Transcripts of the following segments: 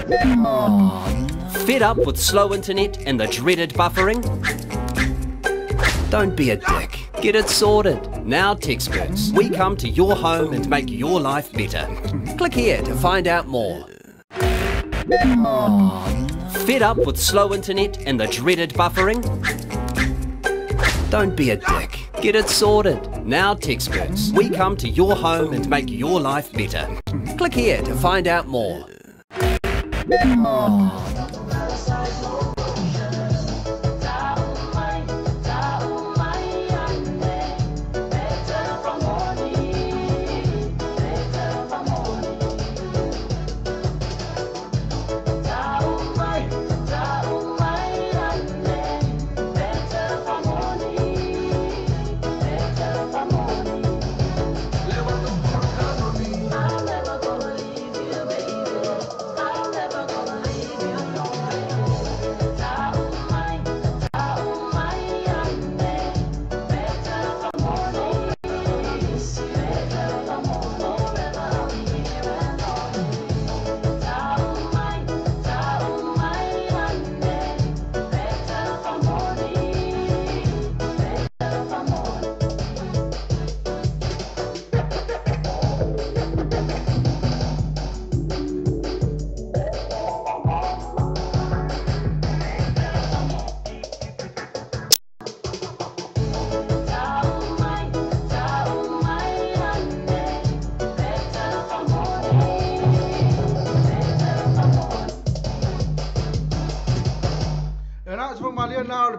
Fed up with slow internet and the dreaded buffering? Don't be a dick. Get it sorted. Now Texperts, we come to your home and make your life better. Click here to find out more. Fed up with slow internet and the dreaded buffering? Don't be a dick. Get it sorted. Now Texperts, we come to your home and make your life better. Click here to find out more.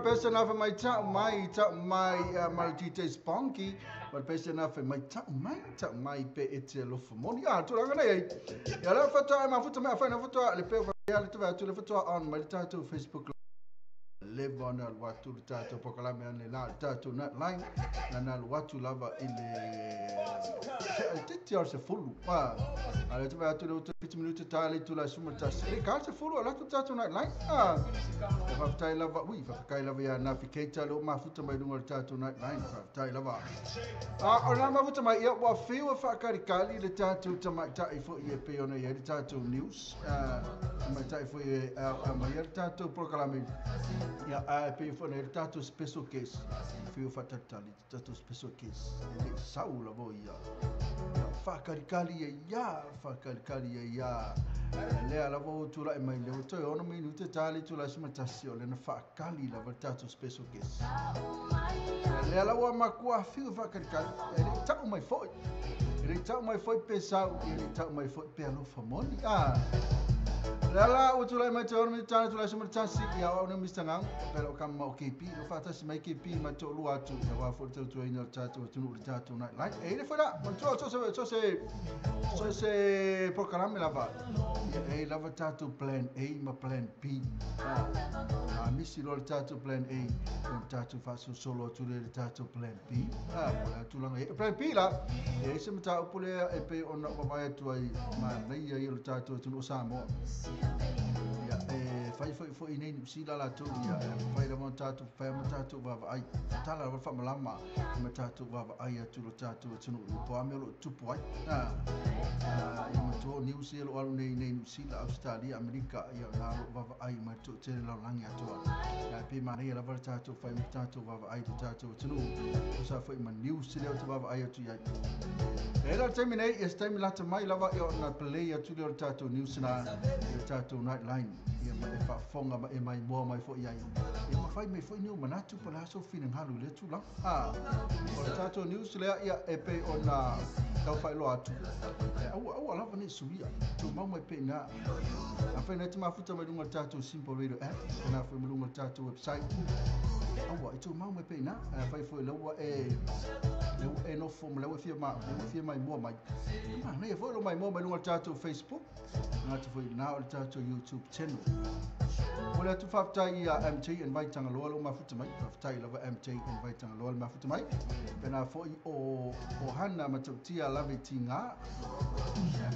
Pesa na mai ta mai ta mai maltite sponky ma pesa na mai ta mai ta mai pe ete lo moni a tulaga nei ia la fata ma futa ma fa na futa le pe ia le tu le futa on mai tatou Facebook le ona alu atu le tatou polokalame ane la le tatou nightline na alu atu lava i le titi o se fulu a le tu atu le 50 minute ta le tula suma ta le ka se fulu ala tu tatou nightline a faafetai lava ui faafetai lava ia navigator le mafuta mai luga o le tatou nightline faafetai lava a o la mafuta mai ia ua fiu e faakalikali le tatou tamaitai foi e pei ona i ai le tatou news tamaitai foi e mai ai le tatou polokalame ia a pei foi na le tatou special case fiu faatalitali tatou special case e le sau lava ia faakalikali ia faakalikali ia lea lava o tulai mai le toe ono minute ta le tulai suma tasi o lena faakali lava le tatou special case lea lava makua fiu faakalikali e le tau mai foi e le tau mai foi pe sau e le tau mai foi pe alofa moni a Lala ua tulai mai te ono minute ta le tulai suma tasi ia o ne Mr. Ngang pela o kama o KP lo faatasi mai KP ma to'olua atu ia wā foi le tautuaina o le tatou atunuu le tatou nightline e ile foi la manatua so se polokalame lava ia e lava tatou plan A ma plan B a misi loa le tatou plan A ia tatou faasolosolo atu lea le tatou plan B a po le tulaga e plan B la e se mataupu lea e pei ona vavae atu ai manaia ia o le tatou atunuu o Samoa ia e fai foi foi nei Niu Sila latou ia e fai lava tatou fai ma tatou vaavaai tala lava faamalama ma tatou vaavaai atu lo tatou atunuu po a mea o loo tupu ai ia matua o Niu Sila o alu nei nei Niu Sila Australia Amerika ia na lo vaavaai mai toatele lalolagi atoa ia pe manaia lava le tatou fai ma tatou vaavaai lo tatou atunuu sa foi ma Niu Sila o te vaavaai atu iai e la le taimi nei ia se taimi lata mai lava ia ona play atu lea o le tatou news na ia le tatou nightline ia ma e faafofoga ma e maimoa mai foi ai ia mafai mai foi ni o manatu po le aso finagalo i lea tulaga a o le tatou news lea ia e pei ona taufaailoa atu aua aua lava nei suia tumau mai pei ina afai na te mafuta mai luga o le tatou Simple Radio app na foi mai luga o le tatou website aua e tumau mai pei ina afai foi lau e nofo ma lau e fia maimoa mai manaia foi lo maimoa mai luga o le tatou Facebook ngata foi na o le tatou YouTube channel. O le atu faafetai ia MT and Vaitagaloa lo mafuta mai faafetai lava MT and Vaitagaloa le mafuta mai pena foi o Hana Matautia lave tinga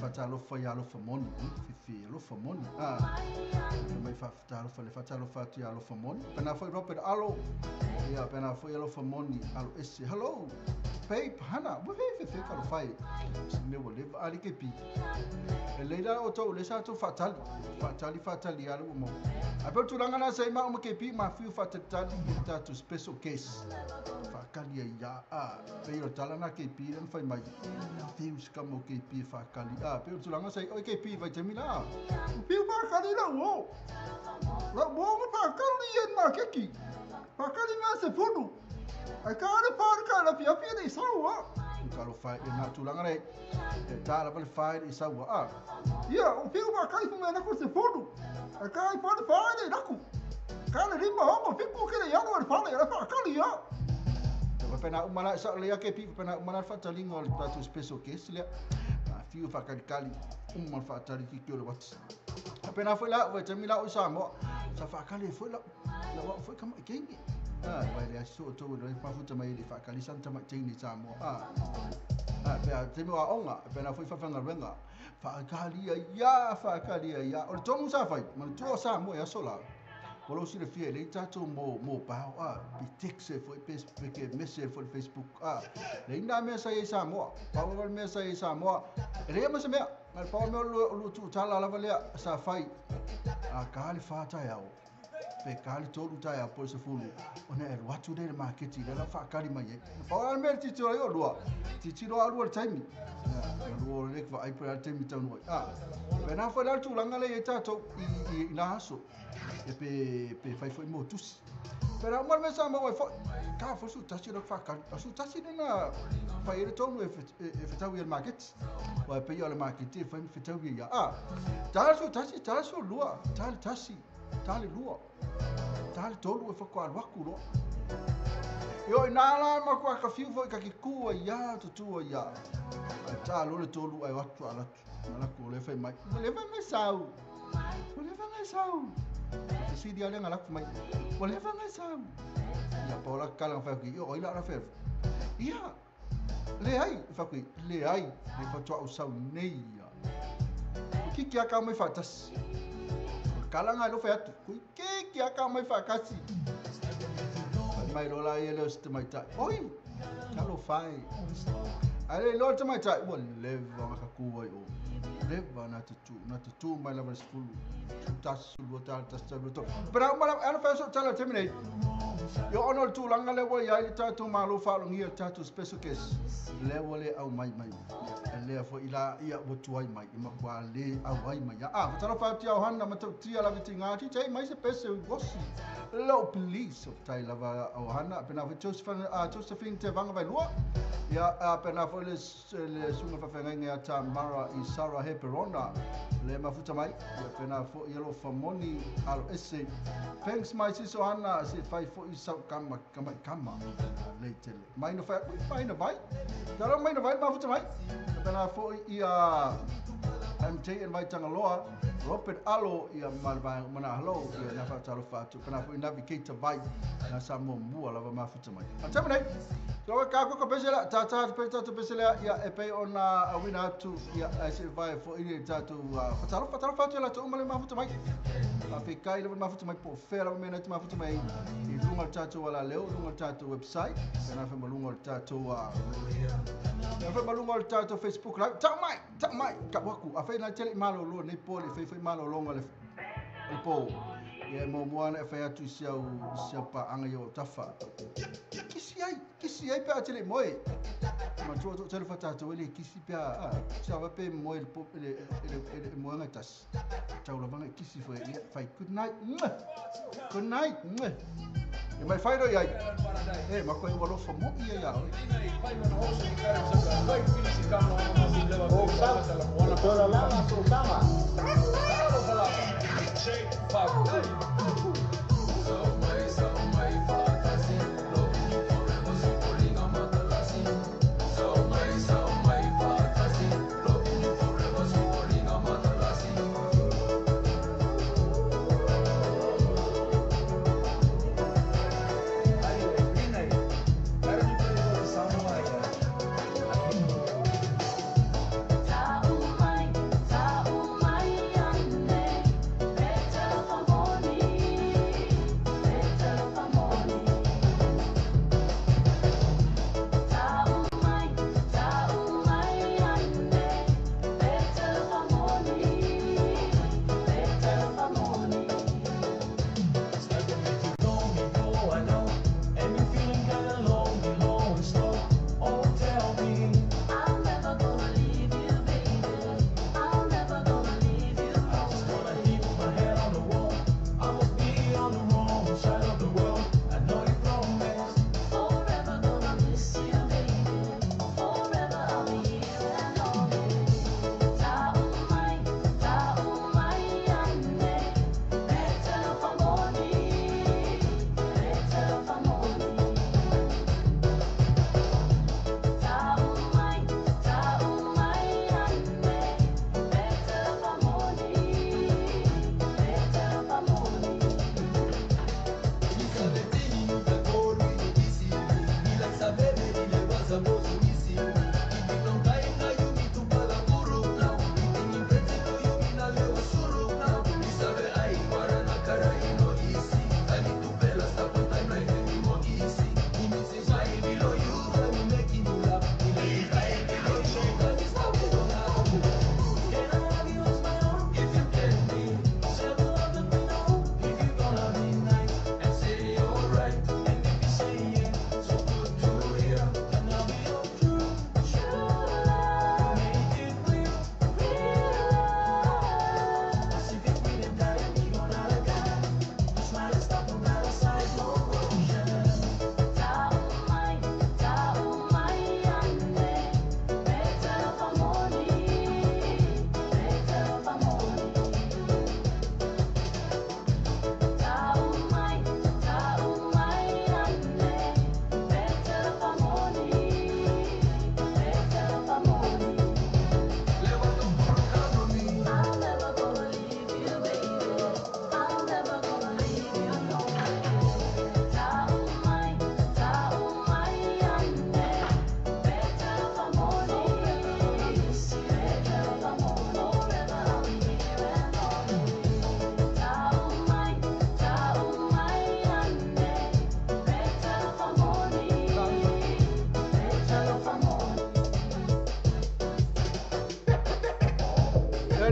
faatalofa ia alofa moni fifi alofa moni a mai faatalofa le faatalofa atu ia alofa moni pena foi Robert Alo ia pena foi alofa moni alo ese hello Pei hana ua fe fe ka lo fai se mea ua leva a le KP e lei la o tou le sa tou faatali faatali faatali ala ua maua ae pei o le tulaga lena sa i maʻu ma KP mafiu faatalitali i le tatou special case faakali ai ia a pei o le tala na KP lea na fai mai fiu se kama o KP e faakali a pei o le tulaga sa i oi KP vaitaimi la fiu faakali lau uo lau uo ma faakali e le makeki faakali mea se fulu ai ka le pa ka la fia fia le sau a ka lo fai na tulaga le e ta la le fai i sau a ia o fiu faakali fu mea na ko se fulu ai ka i fa le fa le naku ka le rima o fiku ke le ia le fa le la faakali ia pena umala sa le ke pi pena umala fataliga o le tatou special case lea fiu faakalikali uma le faataliki ki o le wati pena foi la vaitaimi la o i Samoa sa faakali ai foi lau lau au foi kamaʻi teine a vai le aso o tou le mafuta mai le faakali sana tamaʻi teine i Samoa a pe taimi o aoga pena foi faafaigaluega faakali ai ia faakali ai ia o le tonu sa fai manatua o Samoa i aso la ua lou silafia e lei tatou mobile a pe text e foi pe ke message foi Facebook a lei na mea sa i ai Samoa pau lava le mea sa i ai Samoa e leai ma se mea na le pau le mea o lua tuutala lava lea sa fai a ka le 4 taeao pe ka le 3 taeao po o le 10 ona e alu atu lea i le maketi lea la faakali mai ai pau lava le mea le tilotilo ai o lua tilotilo a lua le taimi na lua o le vaai po o le a le taimi taunuu ai a pena foi la le tulaga lea i ai tatou i na aso e pe fai foi mo tusi. Pe la uma le mea sa maua ai foi, ka foi su tasi le faakali. A su tasi le na fai ai le tonu e fetau i le maketi. Ua e pei o le maketi e fai ma fetau ia. A, ta le su tasi, ta le su lua, ta le tasi, ta le lua, ta le tolu e fakoa alu aku loa. Io i nā la ma kua ka fiu foi ka ki kua ia, tutua ia. Ai ta lo le tolu ai watu alatu. Malaku o le fai mai. Ua le fai mai sau. Ua le fai mai sau. Fesili ale ngalaku mai. Ua le fai mai sau. Ia paola kala nga fai ki o ila la fe. Ia. Le ai, fa ki le ai, le fa toa o sau nei ia. Ki kia ka mai fatasi. Kala nga lo fai atu. Kui ki kia ka mai fatasi. Mai lola ia le o se tamaitai. Oi, talo fai. Ai le loa tamaitai, ua leva nga kakua i o. Leva na te tu mai lava le 10. Tasi, lua, tala, tasi, tala, lua, tolu. Pera uma lava, ana fai so tala te nei. Yo ono le tulaga le ua iai le tatou malo faalogia le tatou special case. Le ua le au mai mai. E lea foi ila ia ua tuai mai. I makua le au ai mai. A, fatalofa atu iau hana matautia lava tinga. Ti tei mai se pese u wosi. Lo please of tai lava au hana. Pena foi Josephine te vanga vai lua. Ia pena foi le sunga fawhengainga ia ta Mara i Sarah Heperona. Le mafuta mai. Ia pena foi ia lo famoni alo ese. Thanks my siso hana se fai foi sau kama kama kama. Le tele. Mai no fai, mai no vai. Tara mai no vai mafuta mai. Pena foi ia MJ and Vaitangaloa, Robert Alo ia malva mana halo ia na fatalo fatu pena foi navigator vai na sa mo mua lava mafuta mai. A nei. So ka ko pesela ta ta pe ta pesela ia e pe ona awina atu ia se vai foi ile tatu fatalo fatalo fatu la to male mafuta mai. A fe kai lava mafuta mai po fe lava mena mafuta mai i lunga tatu wala leo lunga tatu website pena fe malunga tatu pena fe malunga tatu Facebook live ta mai ka waku a fe na tele malo lo nei po le fe fe malo longa le po ia mo moana e fai atu si au paanga i o tafa. Kisi ai pe a tele moe. Ma tua tu tele fatatou ele kisi pe a sa va pe moe le po le le moe ngai tasi. Tau lava ngai kisi foi ia fai good night. Good night. E mai fai roi ai. E ma koe ua lofa mo ia ia oi. Mai.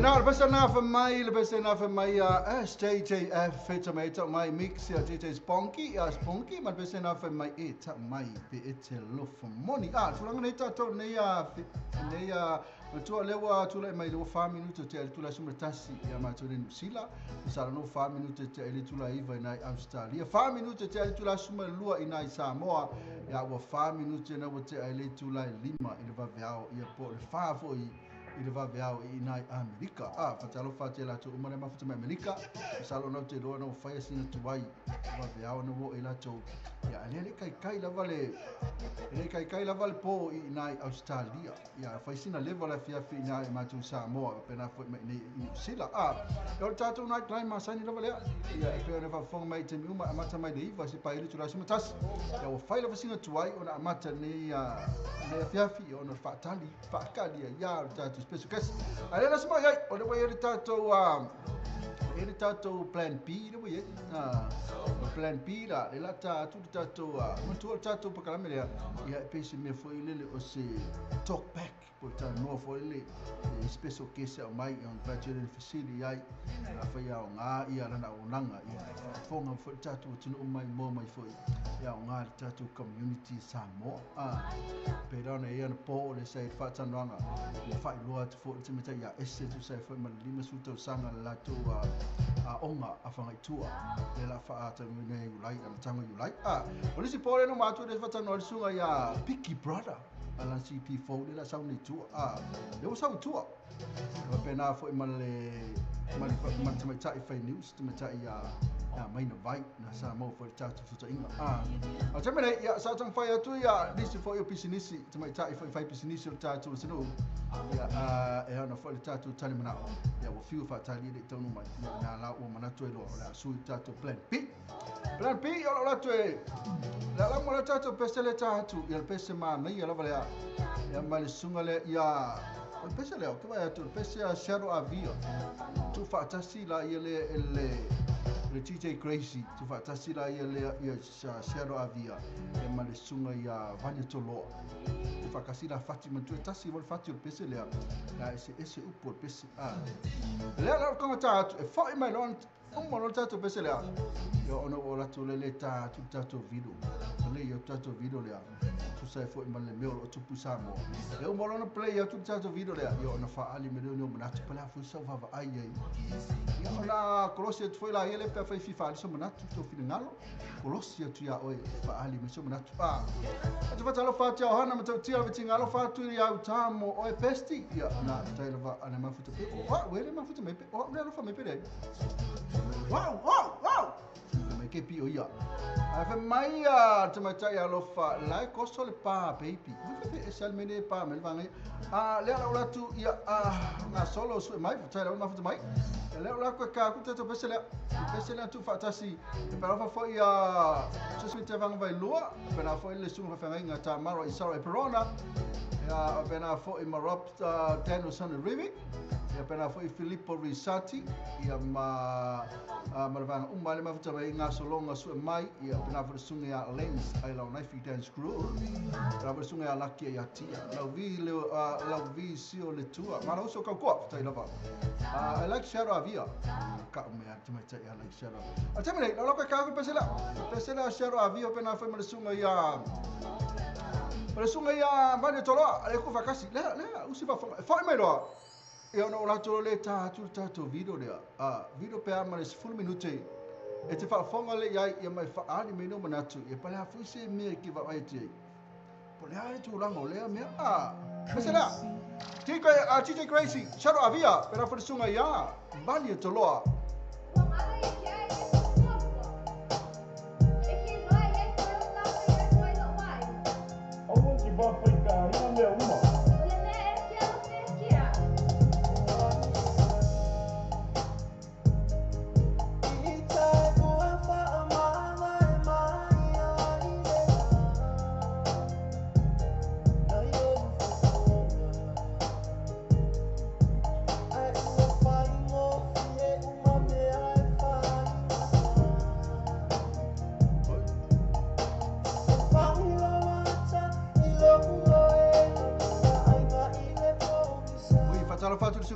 Na le pese na fa mai, le pese na fa mai a SJJF feta mai ta mai mix ia JJ Sponky, ia Sponky, ma le pese na fa mai e ta mai pe e te lofa moni. Ah, tulanga nei tātou nei a nei a matua lewa tula mai le 4 minuto te ale tula suma tasi ia matua le Nusila, sala no 4 minuto te ale tula iva i nai Australia, 4 minuto te ale tula suma lua i nai Samoa, ia ua 4 minuto na ua te ale tula lima i le vaveao ia po le 4 foi i le vaveao i nai Amerika. Ah, fatalofa te latou uma le mafuta mai Amerika, salo nau te loa na whai asina tuai vaveao na wo e latou. Ia, le le kai kai lava le le kai kai lava le po i nai Australia. Ia, whai sina lewa la fiafi i nai mātou Samoa, pena foi mai nei i New Zealand. Ah, e o tātou night line masani lava lea. Ia, e pea na whafonga mai te miuma amata mai le iwa se paele tula suma tasi. Ia, o whai lava sina tuai o na amata nei nei fiafi o na whaatali, whaakali ia o tātou special guest. A le lasa mai ai, o le wai e le tātou e le tātou plan B le wai e. Plan B la, le la tātou le tātou matua le tātou pakalame lea. Ia e pese mea foi lele o se talk back po le tānoa foi lele e special guest au mai on patio le facility ai a whai au ngā ia lana o nanga ia whonga foi le tātou tunu mai mō mai foi ia o ngā le tātou community Samoa. Pera ona ia na pō le sa i whātanoanga le whailoa atu foi le timata ia ese tu sa i foi ma le lima su tausaga le latou aoga a fagaitua le la faatanuina nei Iulai amataga o Iulai. O le isi po le no matua le faatanoa le suga ia Picky Brother ala CP4 le la sau nei tua. Le ua sau i tua pena foi ma le ma le tamaitai fai news tamaitai ia maina vai na sa mau foi le tatou fesootaiga. A taimi nei ia sa taumafai atu ia nisi foi o pisinisi tamaitai foi fai pisinisi o le tatou atunuu ia e ana foi le tatou talimanao ia ua fiu faatali le i taunu mai ia na la ua manatu ai loa o le a sui le tatou plan B. Plan B o lau latou e le ala mo le tatou pese le tā atu ia le pese manaia lava lea ia ma le susuga lea ia o le pese lea o ke vai atu le pese a Shadow Avia tu faatasi la ia le le le TJ Crazy tu faatasi la ia le ia Shadow Avia ia ma le susuga ia Vania Toloa tu faakasi la fati matua tasi mo le fati o le pese lea la ese ese upu o le pese lea la o konga tā atu e fo'i mai loa uma loa le tatou pese lea ia ona ua latou le le tā atu le tatou video le ia tatou video lea tusa e fo'i ma le mea o loo tupu i Samoa e uma loa ona play atu le tatou video lea ia ona faaali mai lea o ni o manatu pa le a foi sau vaavaai ai ia ona kolosi atu foi la ia le pe afai fia faaali so manatu tou finagalo kolosi atu iā oe faaali mai so manatu. Atu fatalofa atu ia Ohana ma tautia le vetinga alofa atu ia utā mo oe pesti ia na tai lava ana mafuta pe o au e le mafuta mai pe o au le alofa mai pe le wow wow wow mai ke pio ia a fa mai a tamaitai alofa la e koso le pa baby fe e sal mene pa me vanga a le ala atu ia nga solo su mai tai la mafuta mai le ala ko ka ku tatou pese le pese le tu faatasi e pa fa foi a se te vanga vai lua pena foi le sunga fa nga ta maro i saro e perona ia pena foi ma Rob Danielson Rivi ia pena foi Filippo Risati ia ma ma le vanga uma le mafuta mai ngā solonga su mai ia pena foi sunga ia Lens ai lau Naifi Dance Crew pena foi sunga ia Laki ia Tia lau vi le lau vi sio le tua ma lau so kau koa tai lava. I like Shadow Avia ka mea tamaitai I like Shadow a taimi nei lau ka ka pese la Shadow Avia pena foi ma le sunga ia ma le sunga ia Vania Toloa le ku fakasi le le usi fa foi mai loa ia ona o latou le tā atu le tatou video lea. Video pea ma le 10 minute e te faafofoga le iai ia mai faaali mai no manatu ia pa le a foi se mea ki vaai atu ai po le a le tulaga o lea mea pese lea TJ Crazy Shadow Avia pena foi le susuga ia Vania Toloa. I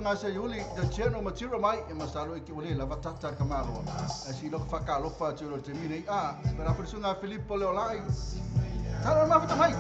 sunga se yuli the channel material mai e masalo e ke ole lava tata ka malo a si lo fa ka lo fa tu lo te mine a pena foi sunga Filippo Leolai talo mafuta mai.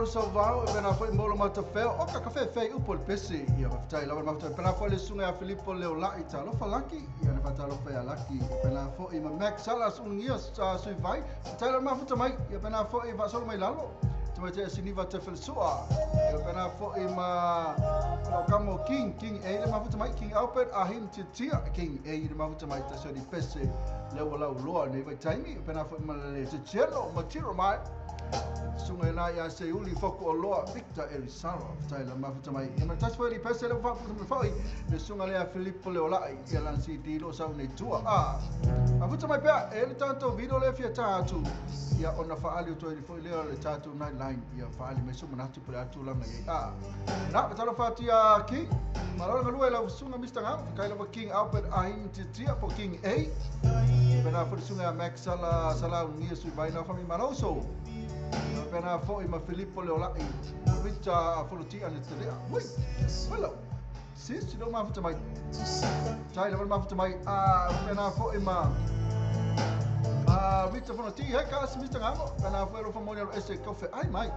Sauvao e pena foi molo matafeo o ka kafe fei upo le pese ia maftai lava maftai pena foi le sunga a Filippo Leolai talofa laki ia na fatalofa ia laki pena foi ma Max Salas ungia sui vai tai la mafuta mai ia pena foi va solo mai lalo te te siniva te felsua ia pena foi ma o kamo King King A le mafuta mai King Albert ahim titia King A le mafuta mai ta so di pese le wala uloa nei vai taimi pena foi ma le chelo ma tiro mai sunga ina ia se uli foku oloa Victor Elisaro tai la mafuta mai e matas foi li pese le fa foi le sunga le Filippo Leolai ia lan si di lo sa nei tua a mafuta mai pea e le tanto video le fia tatu ia ona faali to foi le le tatu night line ia faali mai su manatu pele atu langa ia a na talo fatia ki malala ngalua la sunga Mr. Ngam kai la King Albert Ahim Titia po King A pena foi sunga Max Sala Sala ungia sui vai na fami maloso pena foi ma Filippo Leolai Victor Folotia ne tele ui hello sis lo mafuta mai tai lo mafuta mai a pena foi ma a Victor Folotia he ka Mr. Ngam pena foi lo famonia ese kofe ai mai.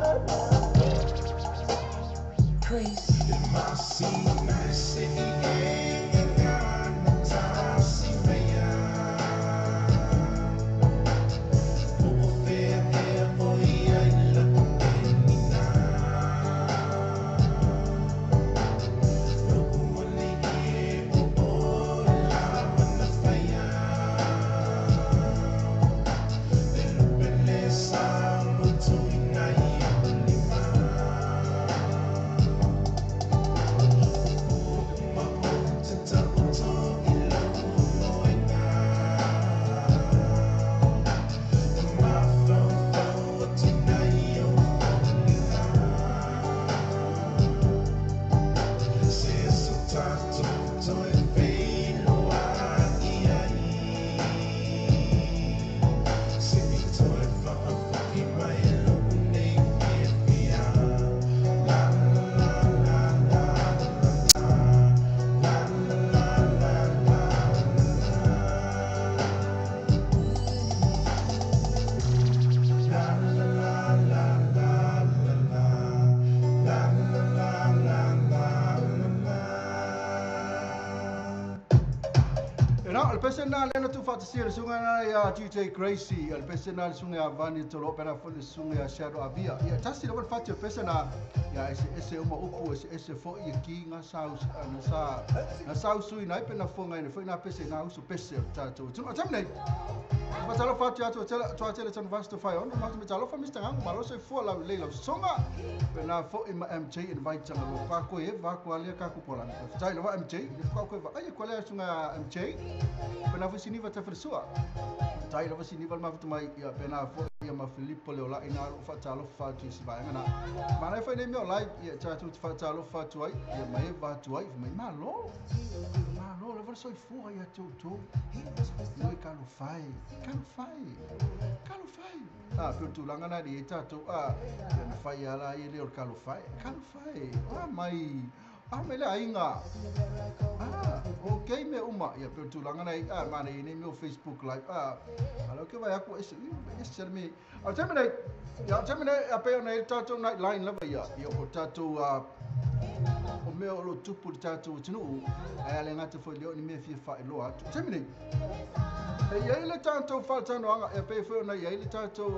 La pese na lena tu fatasia le sunga na ia DJ Gracie, o le pese na le sunga ia Vani Tolo, pena foi le sunga ia Shadow Avia. Ia tasi lava le fati o pese na, ia ese ese uma upu, ese ese foi ia ki ngā sau, na sa, na sau sui nai pena fonga ina foi na pese na usu pese o tātou. Tunu, o nei, Matalo fati atu tua tele tanu vasto fai ono, mato me talofa Mr. Ngangu, malo se fua lau lei lau songa, pena foi ma MJ invite tanga lo kako e va ko alia kako polani. Tai lava MJ, le fuka ko va ai ko le sunga MJ. Pena foi siniva te fresua. Tai lava siniva ma futu mai ia pena foi ia ma Filippo le ola ina lo fa talo fa tu si va ngana. Ma na foi nei me ola ia ta tu fa talo fa tu ai ia mai va tu ai mai ma lo. Ma lo le so fua ia tu tu. Noi kalo fai. Kalo fai. Kalo fai. Ah, pe tulaga na di tatou a na fai ala i le o kalo fai. Kalo fai. Ah mai ah me le ainga. Ah, okay me uma ia pe tulaga na ah mana i nei meu Facebook live ah. Alo ke vai aku ese ese me. A terminate. Ya terminate a pe na tatou night line lava ia. Ia o tatou a o mea o lo tupu le tatou atunuu ae ale gata foi lea o ni mea fia faailoa atu. Taimi nei, e iai le tatou faatanoaga e pei foi ona iai le tatou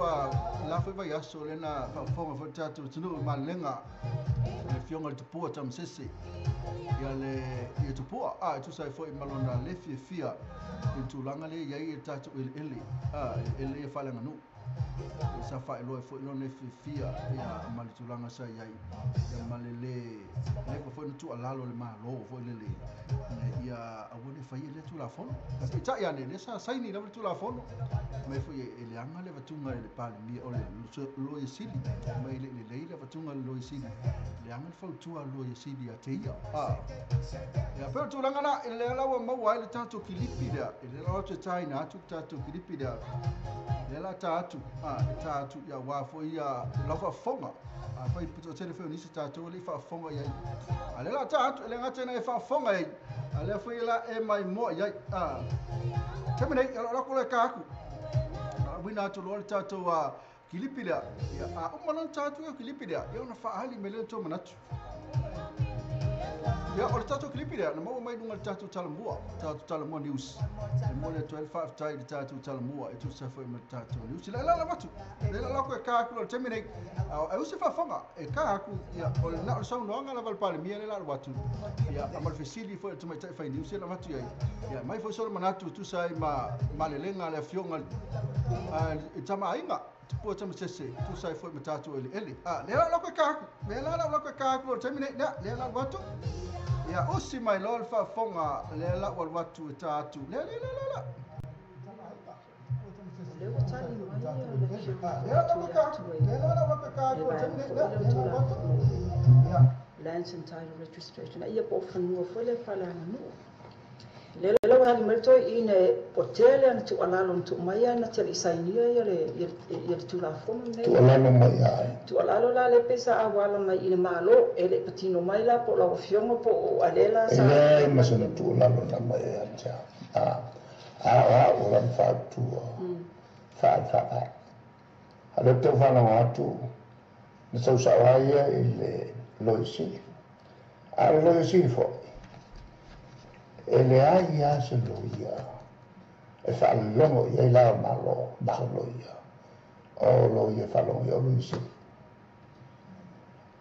la foi vaiaso lena faafofoga foi le tatou atunuu i malega le fioga le tupua tamasese ia le ia tupua a e tusa ai foi ma lona le fiafia i le tulaga lea iai le tatou eleele a eleele ia faaleaganuu. Sa faailoa foi lona e fiafia ia ma le tulaga sa iai ia ma le lē leva foi na tuualalo le mālō foi lele ina ia aua le faia lea tulafono. Peitai ane lea sa saini lava le tulafono mai foi e leaga le avatuga e le palemia o le loia sili mai le lelei le avatuga le loia sili leaga le fautua loia sili ia te ia. Ia pe o le tulaga la e lea la ua maua ai le tatou kilipi lea e lea la atu e tāina atu le tatou kilipi lea lea la tā atu e tā atu ia wā foi ia lau faafofoga a fai puto tele foi o nisi tatou le faafofoga iai a lea la tā atu e le gata ina e faafofoga iai a lea foi la e mai moa iai taimi nei o lako le ka aku a wina atu loa le tatou kilipi lea ia a uma lona tā atu ia kilipi lea ia ona faahali mai lea tou manatu. Ia o le tatou kilipi lea na maua mai luga le tatou talamua news. E mo le atu ai le faafetai i le tatou talamua e tusa foi ma le tatou news. Le la la atu, le la la ko e ka aku le taimi nei. E usi faafofoga e ka aku ia o le na o le saunoaga lava le palemia le la atu. Ia ma le fesili foi le tamaitai fai news la atu iai. Ia mai foi solo manatu tusa ai ma malelega le afioga e tamaaiga. Tupua tamasese tusa ai foi ma tatou eleele. Le la la ko e ka aku, le la la ko e ka aku le taimi nei, le la atu. Ia usi mai loa le faafofoga lea la ua alu atu e tā atu. Lea lea lea lea. Lands and Title Registration. Ia po fanua foi le faaleaganuu. Le la ua tali mai le toeaina o tele ana tuualalo na tuu mai ana tele isainia ia le tulafono nei. Tuualalo mai ai. Tuualalo la le pesa awala mai i le malo e le patino mai la po lau afioga po o alela sa. E leai ma sona tuualalo na mai ia te au. A o lana faautua. Faale. A le tau whanau atu, na tausao ai ia i le loia sili. A le loia sili foi. E le ai ia se loia e whaalogo i ai lao malo, malo ia. O loia whaalogo i o loia sili.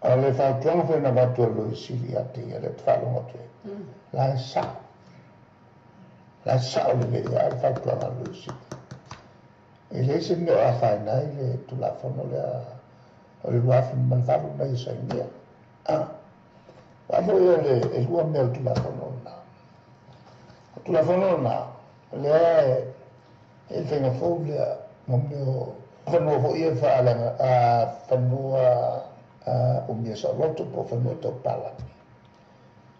A le whaatuanga foi na watu a loia sili a te ia le te whaalogo atu e. La e sao. La e sao le le ia le whaatuanga a loia sili. E le se mea o a whainai le tulafono lea o le 2008 na i sainia. Wa mo ia le e lua mea o le tulafono na. O tulafono na, lea e whainga fou lea mo mea o whanua fo ia whaalenga a whanua o mea sa loto po whanua tau palani.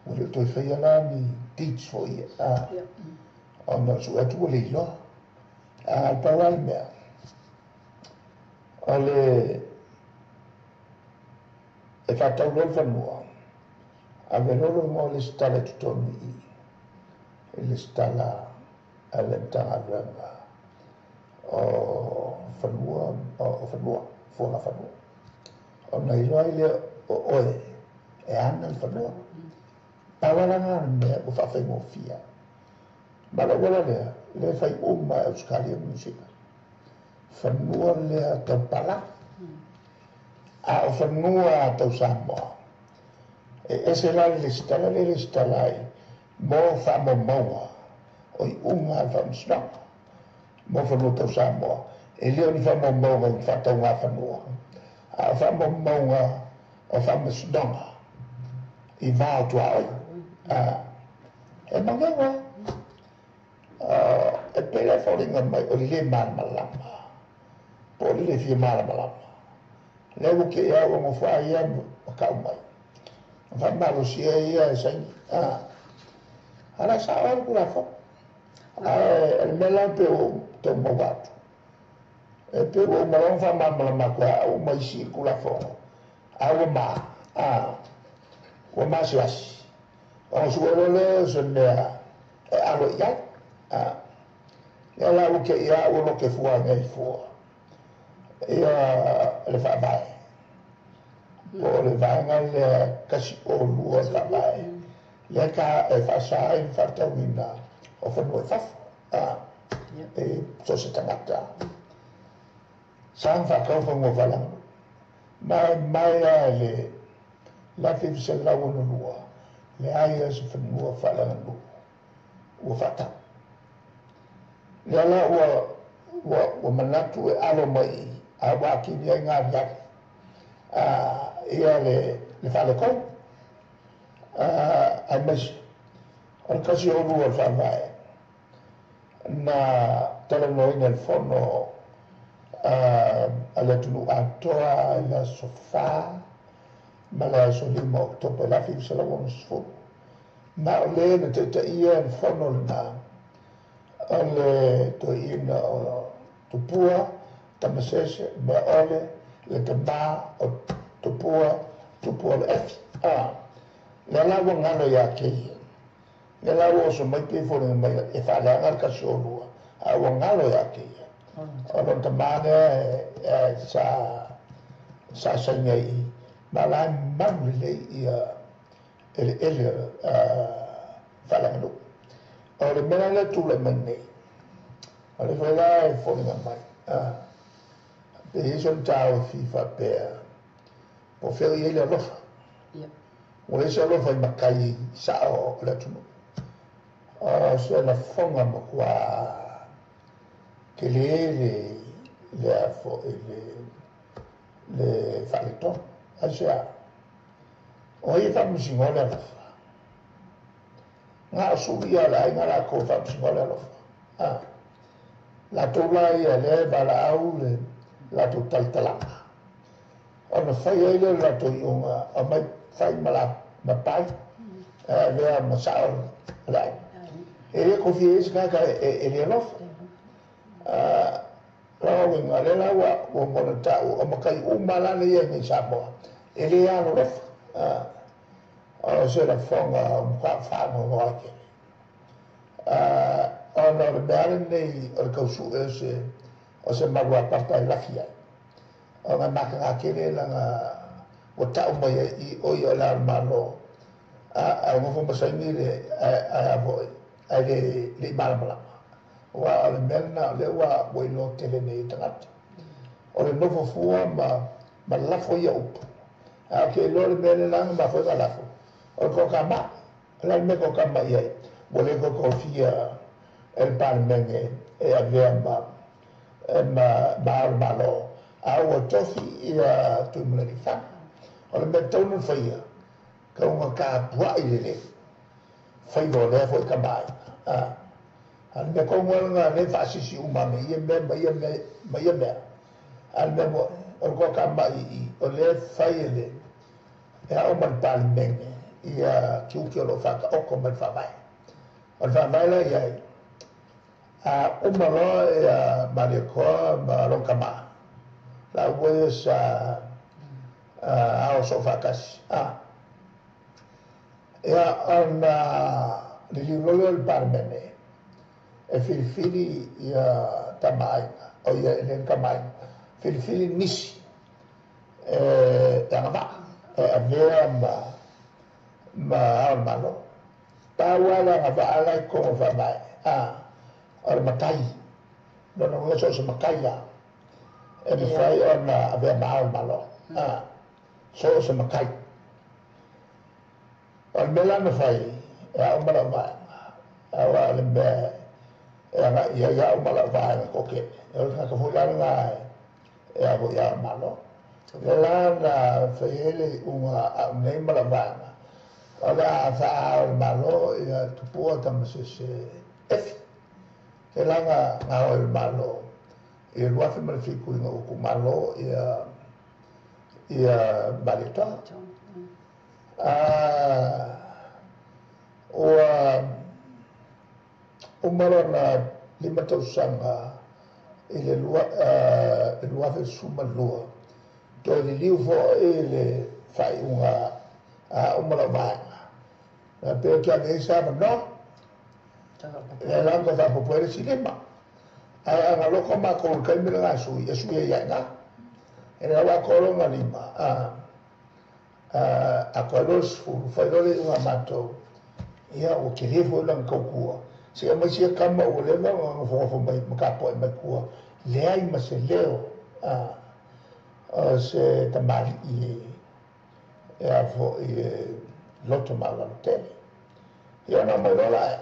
Ua le toi whaia la ni deeds fo ia. O na su atu ua le iloa. A pau ai mea. O le e whātau loa le whanua. A velolo mo le stala e tutonu i. E le stala a le mtanga o whanua, o whanua, fuanga whanua. O na iloa i le o oe, e ana le whanua. Pawalanga mea o whaawhaingofia. Ma la wala lea, Le fai uma e Australia ma Niu Sila fanua lea taupala a o fanua tau Samoa e ese la le lesitala le lesitala ai mo faamaumauga o iuga a le faamasinoga mo fanua tau Samoa e le o ni faamaumauga i faatauga fanua a o faamaumauga o faamasinoga i va o tuaoi e magego e pele foliga mai o le lē malamalama po o le lē fia malamalama lea ua keʻe au ogofoa ia ma ka'u mai faamalosia ia e saini ala sa'o ai le Tulafono ae o le mea la pe ua tau maua atu e pe ua uma loa faamalamalama atu ai au ma isi i le Tulafono a ua ma ua masiasi ona sue loa lea o se mea e alo i ai lea la ua keʻi au ua loke fua nei fua ia le faavae po o le vaega lea 12 le faavae lea ka e faasā ai le faatauina o fanua i fafo e so se tagata sa na faatau fanua faaleaganuu ma mai a le 1962 leai a se fanua faaleaganuu ua faatau lea la ua manatu e alo mai a ua atili ai galiali ia le faaletonu aemaise o le 12 o le faavae na talanoaina i le fono a le atunuu atoa i le aso 4 ma le aso 5 o Oketopa i le 1960 ma o le na taitaia le fono lenā o le toeaina o Tupua Tamasese Meaole le tamā o Tupua Tupu o le Efi lea la ua galo iā te ia lea la ua oso mai pei foliga mai e faaleaga le 12 a ua galo iā te ia o lona tamā lea sa saini ai i ma la e malu lelei ia eleele faaleaganuu o le mea lea tulai mai nei o le foi la e foliga mai pe i ai sona taofi faapea po o fea i ai le alofa ua leai se alofa i matai sa'o o le atunuu o se lafoga matuā telē le lea fo'i le faaletonu aisea o ai e faamasinoa le alofa na o sui ia o le aiga latou e faamasinoa le alofa latou la ia lea e valaau le latou talatalaga ona fai ai lea o le latou iuga aumai fai ma ma pai avea ma sa'o o le aiga e lē kofia ai se tagata e le alofa lona uiga lea la ua ona ta'u o matai uma la lea iai nei Samoa e lē alolofa o se lafoga o matuā faanoanoa ai tele ona o le mea lenei o le tausu'e o se maluapapa e lafi ai ona e mataga tele lana ua ta'u mai ai i o ia o le ao o le Malo ae nofo ma saini le ae a fo'i ae le le'i malamalama ua o le mea lena o lea ua iloa tele nei e tagata o le nofo fua ma lafo ia upu a o ke iloa le mea le laga mafua ai na lafo o le toakama'i o le a le mea toakama'i ai ua lē tofia e le Palemene e avea ma ao le Malo a ua tofi ia Tuimalealiifano o le mea tatau ona faia tauga tapua'i lelei faiva o lea fo'i tamaaiga a le mea tonu lava lena lea e faasisi uma ane ia mea ma ia mea ma ia mea a le mea mo'i o le toakama'i i o lea fai e le e ao ma le Palemene ia tiute o lo'o faata'oto mai le faavae o le faavae la iai a uma loa ia Malietoa ma lona tamā laua ia sa ao soo faatasi ia ona liliu loa lea o le Palemene e filifili ia tamaaiga o ia e le tamaaiga filifili nisi e agavaa e avea ma ao le Malo pau lava le agavaa la i totonu o le faavae. O le matai, lona uiga so o se matai lava e mafai ona avea ma Ao o le Malo, so o se matai. O le mea la na fai e a'u ma la'u vaega, auā o le mea e aga'i i ai a'u ma la'u vaega toatele, o le tagata foi la lena e avo i Ao o le Malo. O lea la na fai ai le iuga a a'u nei ma la'u vaega, o le a faaao e le Malo ia Tupua Tamasese Efi. Lea la na gaoi e le Malo i le 2007 ina ua tuumalo ia ia Malietoa. Ua uma lona 5 tausaga i le 2012, toe liliu foi le faaiuga a a'u ma la'u vaega, na pei ou te ave ai se avanoa, lea la na toe faaopoopo ai le isi 5. Ae a na loko matou i le taimi lena e sui, e sui ai lava i ina. E le ua atoa lona 5, atoa ai loa le 10, fai loa le iuga a matou, ia ua tele foi lana tautua, se i aumai sia tama ua leva ona nofonofo mai ma tapuai mai tua, leai ma se leo o se tamalii e a foi e loto maualalo tele. Ia ona aumai loa la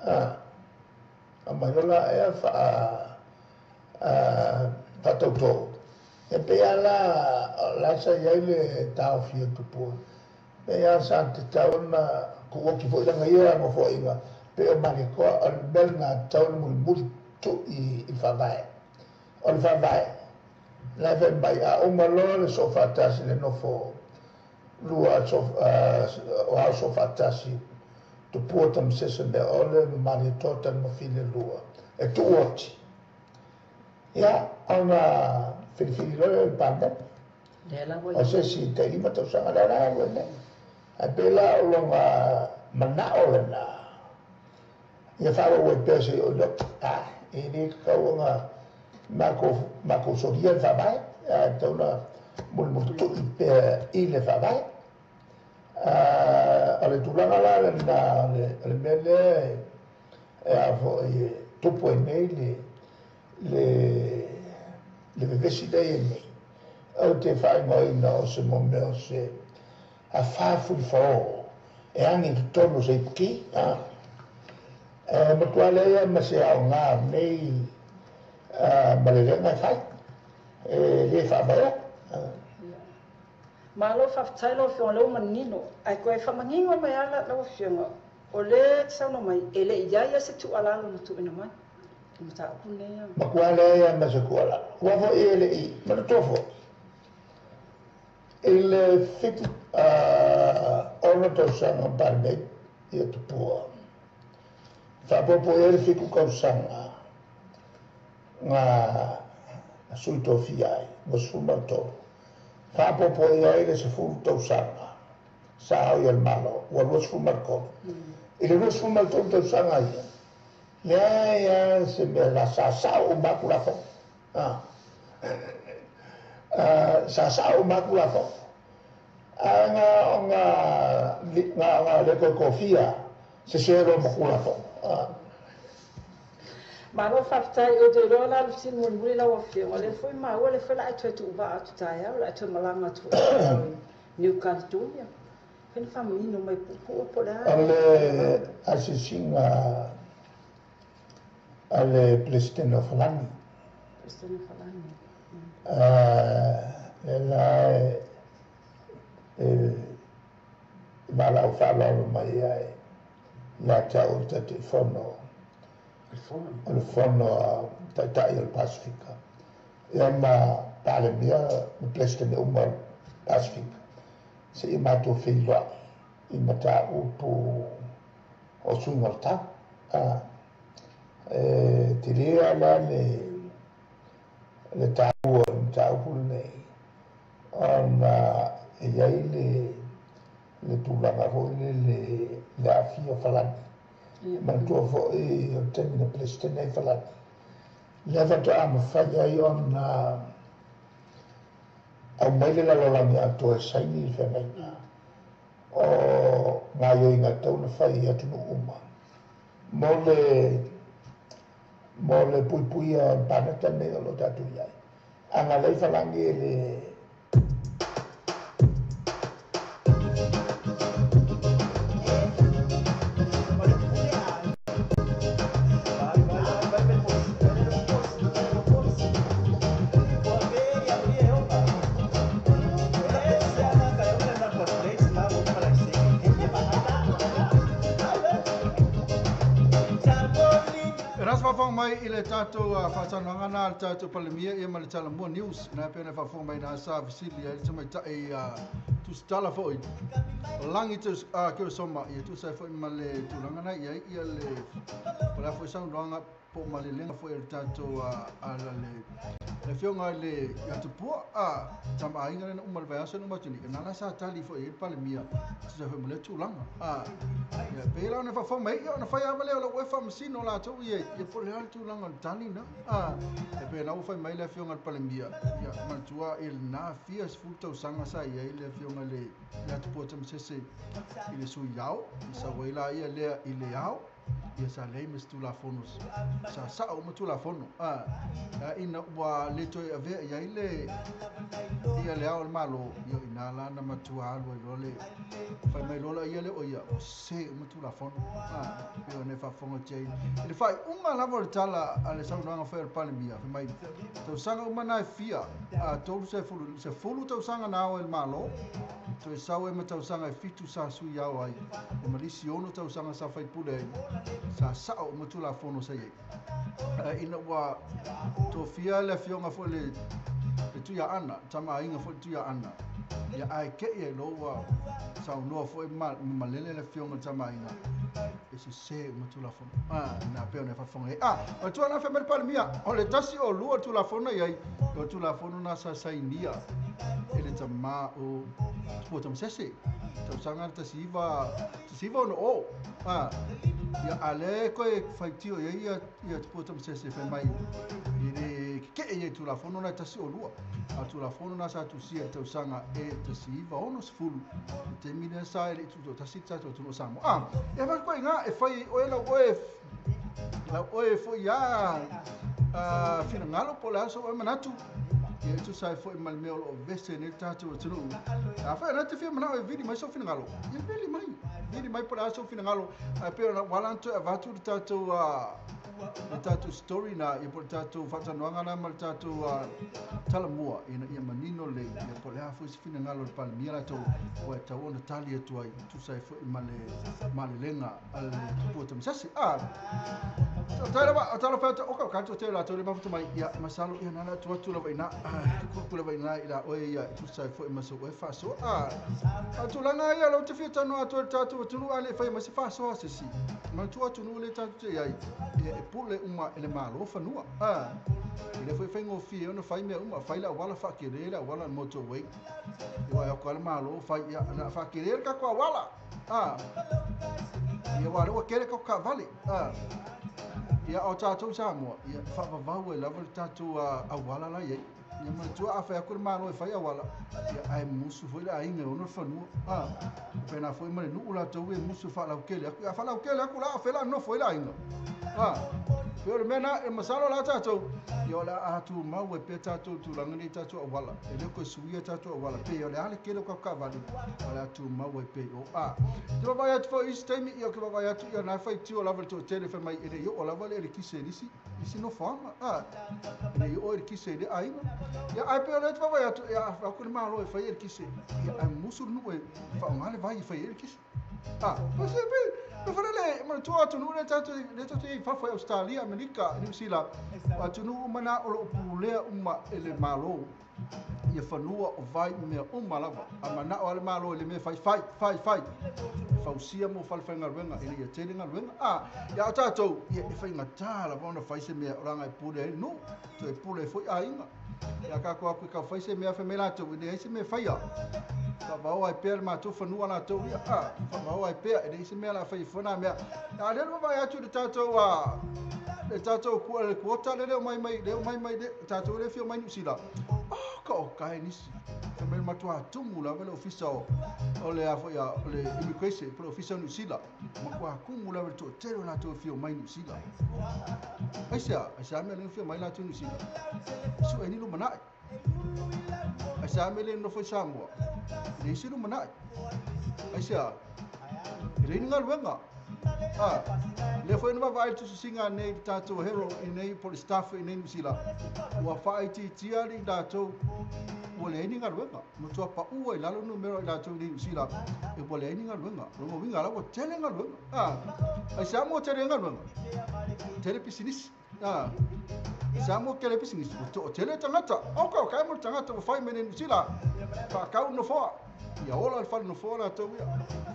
ea, aumai loa la ea faatautō. E pei lava la o la sa i ai le taofi o Tupua, pei lava sa tatau ona tuuoti foi lana ia nofoaiga pei o Malietoa, o le mea lena tatau ona mulimuli tui i le faavae. O le faavae, la e fai mai a uma loa le soofaatasi le nofo lua o ao soofaatasi Tupua Tamasese Meaole ma Malietoa Tanumafili lua e tuuoti. Ia, ona filifili loa lea o le Palemene. O se isi tai 5 tausaga lea la e alu ai nei. Ae pei la o lona manao lena, ia faaauau ai pea seia oo i loto. E le tatau ona matou solia le faavae, ae tatau ona mulimulitui pea i le faavae. O le tulaga la lena o le mea lea e a foi e tupu ai nei le vevesi lea e i ai nei. Ou te faaigoaina o se mea o se afā fulifaō e agi i totonu o se ipuki. E matua leai lava ma se aoga o lenei malelega e fai, e le faavaea. Malo faafetai lau Afioga o lea ua manino. Ae toe faamanino mai lava lau Afioga, o lea e te saunoa mai e le i i ai lava se tuualalo na tuuina mai i le mataupu lenei. Matua leai lava ma se tuualalo. Aua foi e le i manatua foi i le 76 tausaga o Palemene ia Tupua, faaopoopo i ai le 7 tausaga na sui tofia ai, ua 13. Faaopoopo i ai le 10 tausaga sa ao i le Malo, ua 23. I le 23 tausaga ia, leai lava se mea la sa sao uma atu lafoga. Sa sao uma atu lafoga. Ae na ona le toe tofia sese loa ma Tulafono. Malo faafetai, ou te iloa la le fesili mulimuli lau Afioga, o lea foi maua, o lea foi o le a e toe tuuvaa atu taeao, o le a e toe malaga atu foi taeao i New Caledonia. Fai na faamanino mai puupuu po o le a. O le asiasiga a le Peresetene o Falani. Peresetene o Falani. Lea la e valaau faaaloalo mai ai ia te au o le Taitaifono o le Fono a Taitai o le Pasefika, ia ma Palemia ma Peresetene uma o le Pasefika, seia matou feiloai i mataupu o suiga o le tau. E tele lava la le taua o le mataupu lenei, ona e i ai le tulaga foi lele le aafia o Falani. Manatua foi o le taimi na Peresetene ai Falani, lea faatoa mafai ai ona aumai le lalolagi atoa e saini le feagaiga o gaoioiga e tatau ona fai i atunuu uma mo le Mo le puipuia o le paneta lenei o lo o tatou i ai. Agalelei falagi e le E rasa faafofoga mai i le tatou faasanoaga na a le tatou Palemia ia ma le Talamua News na pei ona faafofoga mai na sa fesili ai le tamaitai tusitala foi o Lagi Keresoma ia tusa ai foi ma le tulaga na i ai ia le o le a foi saunoaga po o malelega foi a le tatou ala le afioga i le ia Tupua Tamaaiga lena uma le vaiaso na uma atu nei na la sa tali foi ai le Palemia tusa ai foi ma lea tulaga. Ia pei la ona faafofoga mai ia ona fai lava lea o lau oe faamasino latou ia ia po o le a le tulaga o le tali na. E pei la ua fai mai le afioga i le Palemia ia manatua i lena fia 10 tausaga sa i ai le afioga i le ia Tupua Tamasese i le sui ao i sau ai la ia lea i le ao ia sa leai ma se Tulafono sa sao uma Tulafono ina ua le toe avea i ai le ia le ao o le Malo ia o ina la na matua alu ai loa le fai mai loa la ia le o ia ua sese uma Tulafono pei ona e faafofoga atu ai i le faaiuga lava o le tala a le saunoaga foi a le Palemia fai mai tausaga uma na e fia 30 10 tausaga na ao ai le Malo toe sau ai ma tausaga e 7 sa sui ao ai e ma nisi 6 tausaga sa faipule ai sa sao uma Tulafono sa i ai. Ina ua tofia le afioga foi le Tuiaana, Tamaaiga foi le Tuiaana, ia ae kei ai loa ua saunoa foi ma malele le afioga i le Tamaaiga e sese uma Tulafono. Na pei ona e faafofoga ai. O le tuualalo fai mai le Palemia, o le tasi o lua Tulafono i ai, o le Tulafono na sa sainia e le tamā o Tupua Tamasese, tausaga le 1960. Ia a lea e koe faitio i ai ia Tupua Tamasese fai mai i le kekee i ai Tulafono na e tasi o lua. A Tulafono na sa tusia i le tausaga e 1960, i taimi lea sa e le i tutoatasi le tatou atunuu o Samoa. E avatu koe i ina e fai oe lau oe lau oe foi ia finagalo po o le a sou oe manatu ia e tusa ai foi ma le mea o lo o vese nei le tatou atunuu. Afai o lena te fia manao e vili mai sou finagalo, ia vili mai, vili mai po o le a sou finagalo. Ae pei ona ua ala ona toe avatu le tatou le tatou story na, ia po o le tatou faatalanoaga na ma le tatou talamua ina ia manino lelei ia po o le a foi se finagalo o le Palemia latou ua e tatau ona tali atu ai e tusa ai foi ma le malelega a le Tupua Tamasese. Faafetai lava, o talofa atu, o ka toatele latou le mafuta mai, ia masalo ia na atu atu lava ina, kuku lava ina i la oe ia e tusa ai foi ma sou oe faasoa. A tulaga ia lau te fia talanoa atu ai le tatou atunuu a le fai mai se faasoa se isi. Manatua atunuu le tatou te i ai, ia e pule uma e le Malo fanua. E le foi faigofie ona fai mea uma, fai le auala faakele le auala le motorway. Ia e atu le Malo fai ia na faakele le tatou auala. Ia ua lea ua tele tatou taavale. Ia o tatou Samoa, ia e faavavau ai lava le tatou auala la i ai. Ia manatua a fai atu le Malo e fai auala, ia ae musu foi le aiga e ona le fanua. Faapena foi ma le nuu latou e musu e faalautele atu. Ia faalautele atu la, o fea la nofo ai le aiga. Pei o le mea na, e masalo la tatou, ia o le a tumau ai pea tatou i tulaga nei i tatou auala. E le o toe suia tatou auala. Pei o le a le tele o tatou taavale, o le a tumau ai pea i o. Te vaavaai atu foi i isi taimi, ia ou te vaavaai atu, ia na e faitio lava le toatele fai mai e le i oo lava le elekise i nisi, isi nofoaga. E le i oo elekise i lea aiga. Ia, ae pei o lea ou te vaavaai atu, ia a fai atu le Malo e fai elekise, ia ae musu le nuu e faaaoga le vai e fai ai elekise. Pe fale le manatua atunuu le tatou le tatou i fafo i Australia, Amerika, Niu Sila, o atunuu uma na o lo o pulea uma e le Malo ia fanua o vai ma mea uma lava. A manao lava le Malo i le mea fai, fai, fai, fai. E fausia mo falefaigaluega ina ia tele galuega. Ia o tatou, ia e faigata lava ona fai se mea o leaga e pule ai le nuu, toe pule ai foi aiga. Ia tatou atu e tau fai se mea, fai mai latou, e leai se mea e faia. Faavao ai pea le matou fanua latou ia. Faavao ai pea, e leai se mea o le a fai ai fua na mea. A lea le vaavaai atu i le tatou le tatou le quota lea o mai mai lea o mai mai le tatou le fia mai Niu Sila. Oka o kai nisi. Fa mai matua tumu lava le ofisa o le a foi o le immigration po le ofisa o Niu Sila. Matua kumu lava le toatele o latou e fia omai Niu Sila. Aisea? Aisea mea le fia omai latou i Niu Sila? Su'e ni lumanai. Aisea mea le nofo i Samoa? E leai se lumanai. Aisea? E leai ni galuega. A, lea foi na vaavaai le tusisiga nei i le tatou hero i nei po o le staff i nei Niu Sila, ua faaitiitia i latou ua leai ni galuega. Matua paua i lalo numera o i latou i nei Niu Sila e ua leai ni galuega. O lona uiga la ua tele galuega. A, aisea mo tele galuega? Tele pisinisi. A, aisea mo tele pisinisi? Ua toatele tagata. Oka, o kai mo le tagata ua fai mai nei Niu Sila, faakau nofoa. Ia ola le fale nofoa latou ia.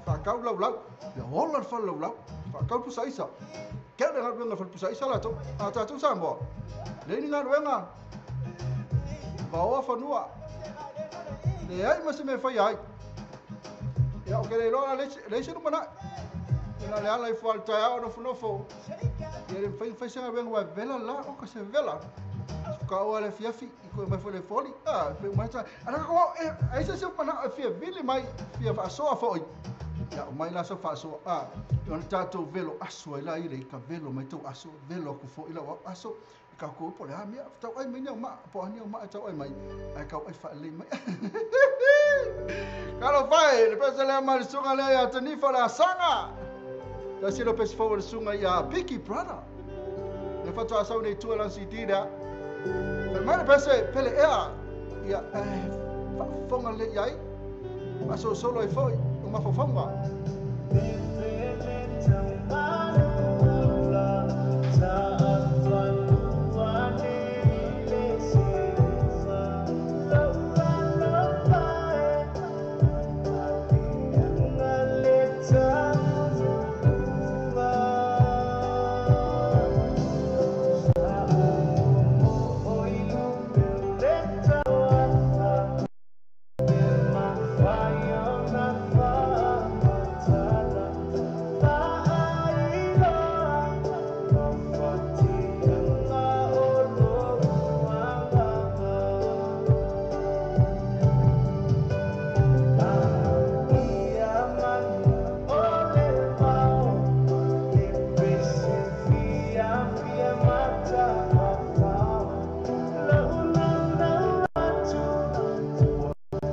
Faakau laulau. Ia ola le fale laulau. Faakau pusaisa. Kele galuega fale pusaisa latou. A tatou Samoa, leai ni galuega. Vaoa fanua. Leai ma se mea e faia ai. Ia, o ke le iloa la leai se lumanai. Ina le ala ifo a le taeao nofonofo. Ia le mafai ona fai se galuega ua vela la, oka se vela. Fukaoa le afiafi, i koe mai foi le foli. Ah, pe mai ta. Ana ko e ai se se manao e fia vili mai, fia faasoa foi. Ia o mai la so faasoa. Ah, e ona tatou velo aso ai la i le i ka velo mai tau aso, velo aku foi lau au aso. I ka ko po le a mea, tau ai mai ni au maa, po a ni au maa tau ai mai. Ai kau ai faalelei mai. Talofa e, le pese lea mai le susuga lea ia Tanifa le Asaga. Tasi leo pese fou o le susuga ia Biggie Brother. Le faatoa sau nei tua lana CD lea. Fai mai le pese pele ea ia eh, faafofoga lelei i ai, faasolosolo ai foi o mafaufauga.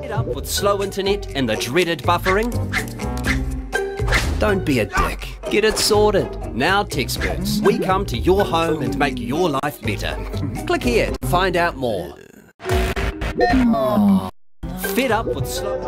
Fed up with slow internet and the dreaded buffering? Don't be a dick. Get it sorted. Now Texperts, we come to your home and make your life better. Click here to find out more. Fed up with slow...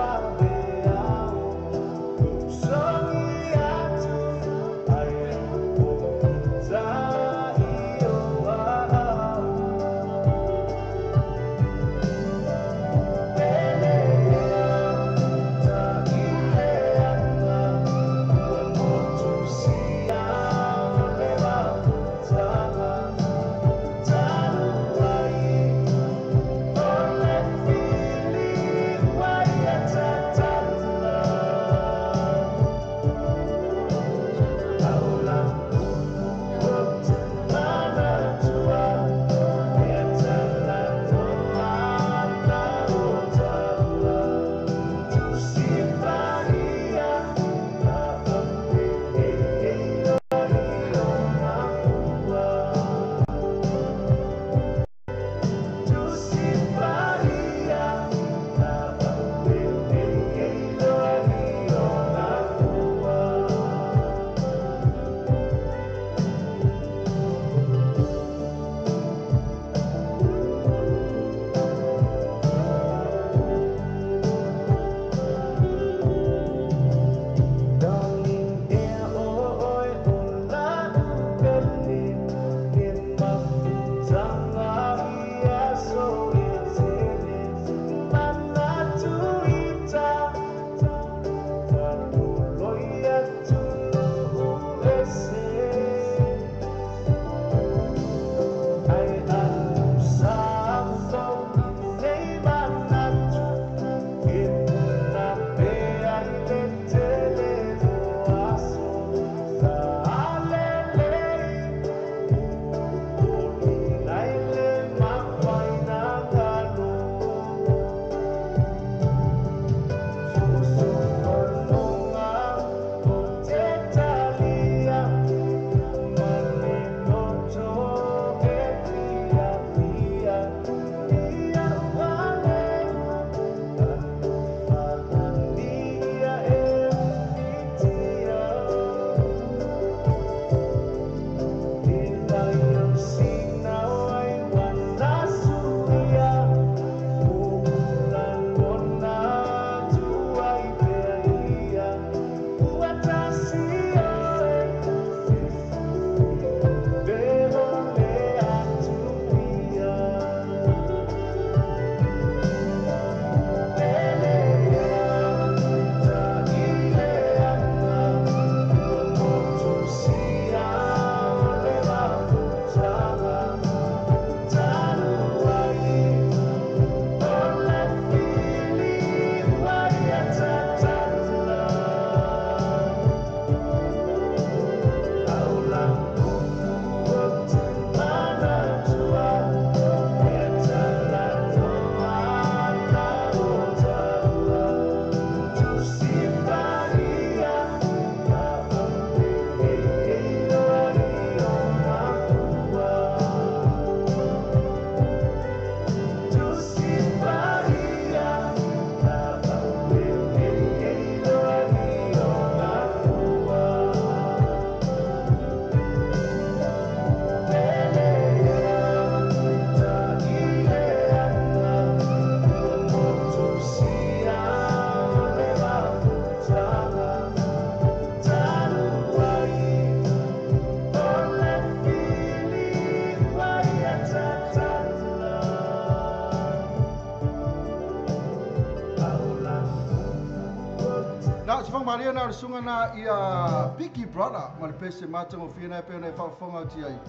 se malia na o le susuga na ia Biggie Brother ma le pese matagofie na e pei ona e faafofoga atu i ai.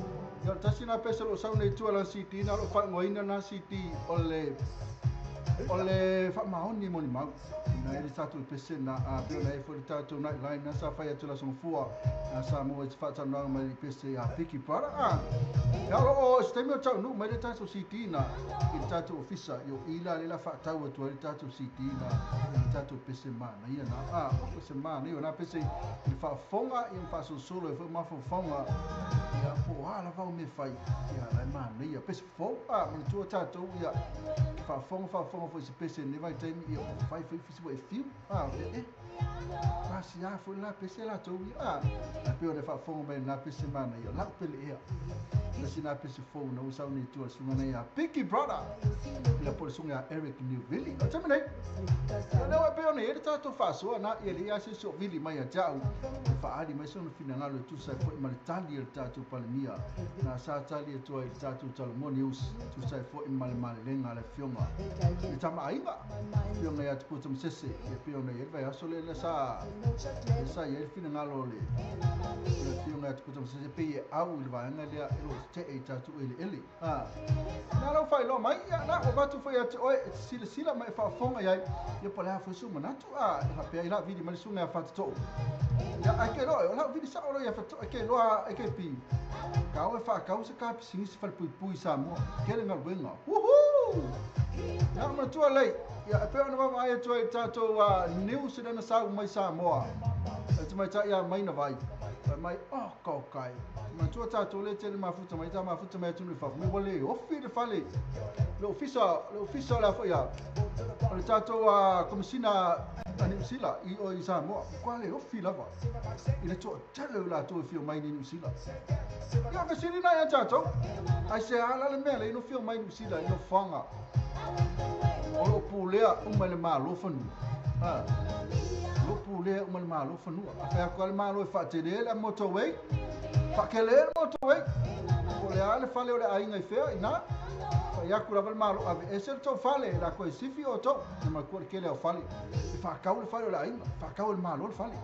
Ia o le tasi na pese o lo o sau nei i tua lana CD na o lo o faaigoaina lena CD o le o le faamaoni molimau na e le tatou pese na a pei ona e foi le tatou nightline na sa fai atu le aso gafua na sa maua i se faatalanoaga mai le pese a Biggie Brother a ia o lo o se taimi o taunuu mai le tatou CD na i le tatou ofisa i o i la le la faatau atu ai le tatou CD na i le tatou pese manaia na a o se manaia o na pese i le faafofoga ia ma faasolosolo ai foi mafaufauga ia po o a lava au mea fai ia la e manaia pese fou a manatua tatou ia faafofoga faafofoga foi i se pese i lenei vaitaimi ia ua fai foi fisi ua e fiu a e pasia foi la pese latou ia a ae pei ona e faafofoga mai i lena pese manaia lau pele ea tasi na pese fou na ua sau nei i tua le susuga nei a Biggie Brother ia po o le susuga ia Eric Newvili. O le taimi nei, ia lea ua pei ona i ai le tatou faasoa na ia leai lava se isi o vili mai ia te au e faaali mai sona finagalo e tusa ai foi ma le tali a le tatou Palemia na sa tali atu ai i le tatou Talomua News e tusa ai foi ma le malelega a le Afioga i le Tama Aiga, Afioga ia Tupua Tamasese, ia pei ona i ai le vaiaso lea lea sa lea sa i ai le finagalo o le Afioga ia Tupua Tamasese e pei e au i le vaega lea e lo o tetee i tatou eleele. A, na lau faailoa mai, ia, na ua avatu foi ia te oe e te silasila ma e faafofoga i ai, ia po o le a foi sou manatu, a, e faapea ai la vili mai le susuga ia Fatatoo. Ia, ae ke iloa, o lau vili sao loa ia Fatatoo, e ke iloa e ke pi, ka o e faatau se kapisinisi falepuipui i Samoa, tele galuega. Woohoo! Ia, manatua lelei, ia, e pei ona vaavaai atu ai i le tatou news lea na sau mai Samoa, e tamaitai ia Maina Vai, fai mai, oh, kaokae, manatua tatou lea e tele mafuta mai, ta mafuta mai atunuu i fafo, mai ua le ofi le fale, le ofisa, le ofisa o le a foi a, o le tatou Komesina a Niu Sila i o i Samoa, ua le ofi lava i le toatele o i latou e fia omai nei i Niu Sila. Ia, o fesili na ia tatou, aisea la le mea lea ino fia omai i Niu Sila i nofoaga o lo o pulea uma e le Malo fanua? Ha, o lo o pulea uma e le Malo fanua. A fai atu lava le Malo e faatele le motorway, faatele le motorway, po o le a le fale o le aiga i fea, ina, fai atu lava le Malo, aveese le tou fale, e latou e sifi outou, e manatua le tele o fale, e faatau le fale o le aiga, faatau e le Malo le fale.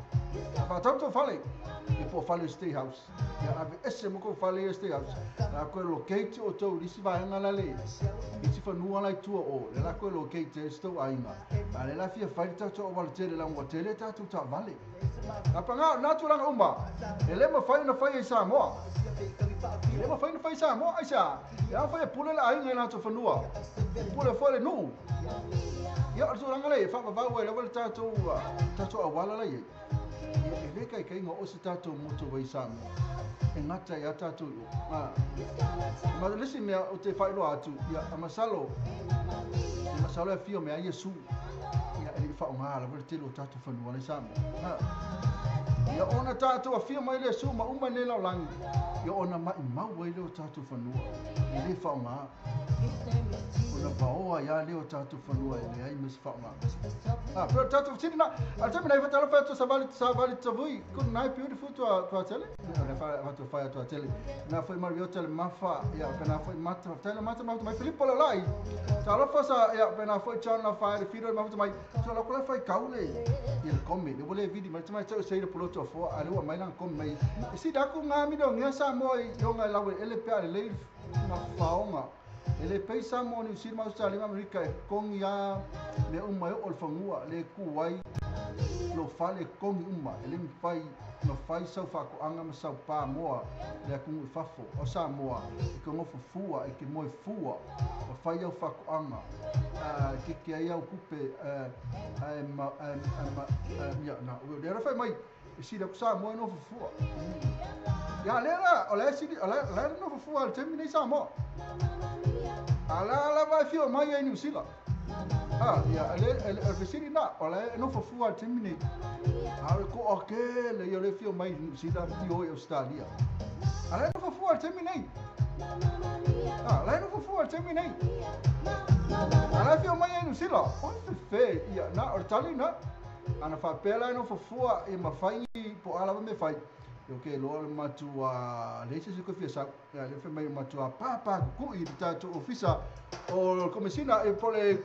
A faatau le tou fale, ia po o fale o le State House, ia aveese ma tou fale ia State House, latou e locate outou i le isi vaega la le, isi fanua la i tua o, lea latou e locate ai si tou aiga, a lea la fia fai le tatou auala tele, leaga ua tele tatou taavale. A paga o lena tulaga uma, e le mafai ona faia i Samoa. E le mafai ona fai i Samoa, aisea? E afai e pule le aiga i latou fanua, e pule foi le nuu. Ia, o le tulaga lea, e faavavau ai lava le tatou, tatou auala la i ai. Ia, e le taitaiga o se tatou motorway i Samoa, e gata ai lava tatou i o. A, ma le isi mea ou te faailoa atu, ia, a masalo, ia masalo e afio mai lava Iesu, ia, e le i faaaoga lava le tele o tatou fanua la i Samoa. A, ia ona tatou afio mai le Iesu ma uma nei lalolagi, ia ona maimau ai lea o tatou fanua, e le faaaoga. Ona paoa ai lava lea o tatou fanua e leai ma se faaaoga. A, pei o le tatou fesili lena. A o le taimi nei, faatalofa atu Savali, Savali Tavui, good night beautiful tua, Tuatele. O le fa, fai a Tuatele. Na foi Mariota le Mafa, ia, pena foi Mata, faafetai le Mata, mafuta mai Filipo Leolai. Talofa sa, ia, pena foi John la fai le Fido le mafuta mai. So la kola fai kau le, ia le kome, le ua le vili mai le tamaitai o seila poloto a foa, a le ua mai lana kome mai. E sili aku ngā mile o ngea Samoa i onga e lawe ele pe a lelei ma faoga. E le pei Samoa, Niu Sila ma Ausetalia ma Amerika e kongi a mea uma e oo le fanua le ku ai lo fale e kongi uma e le mafai ona fai sau faatoaga ma sau pa moa le atunuu i fafo o Samoa e ke nofo fua e ke moe fua ma fai au faatoaga e keke ai au tupe ae ma ae ma ia na lea la fai mai e sili atu Samoa e nofo fua ia lea la o la e sili o la e nofo fua i le taimi nei Samoa a la lava e fia mai ai Niu Sila. A, ia, le, le, le fesili na, o la e nofo fua i le taimi nei. A o le toa tele ia o lea e fia mai i Niu Sila i o i Ausetalia. A la e nofo fua i le taimi nei. A, la e nofo fua i le taimi nei. A la e fia mai ai Niu Sila. O le fefe, ia, na, o le tali na. Ana faapea la e nofo fua ia mafai po o a lava mea fai. Ia ke iloa le matua leai se isi toe fia sau. Ia lea fai mai le matua pāpā kukui i le tatou ofisa o le Komesina po o le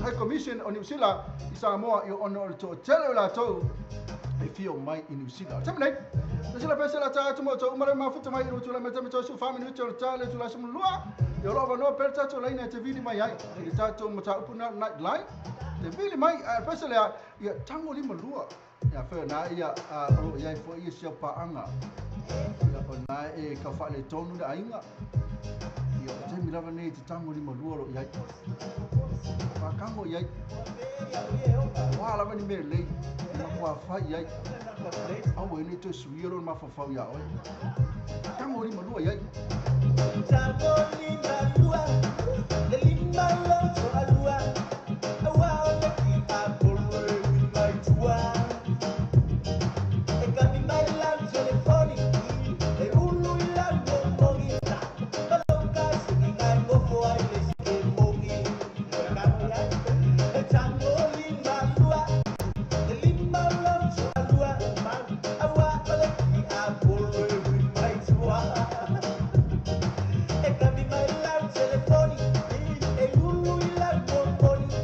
High Commission o Niu Sila i Samoa ia ona o le toatele o latou E fia mai i New Zealand. Taimi nei, le sila pese la tā atu mo tau umare mafuta mai i le tula me tau su wha minute o le tā le tula sumu lua. Ia lo avanoa pere tātou laina e te vili mai ai. I le tātou mataupu na night line. Te vili mai, a pese lea, ia tango lima lua. Ia whea nā ia, o ia i fo ia sia paanga. Ia o nā e ka whaale tonu le ainga. Ia o te milava nei te tango lima lua lo iai. Whakango iai. Wā lava ni mere lei. Makua whai iai. Aua e nei toi suia lo mawhawhau ia oe. Tango lima lua iai. Tango lima lua, le lima loto alua, awa o le ki a polo e mai tua. E kami mai lau telefoni, e ulu i lau momongi, maloka siki ngai mofo ai le sike mongi. E tango lima lua, le lima loto alua, awa o le ki a polo e mai tua. E kami mai lau telefoni, e ulu i lau momongi,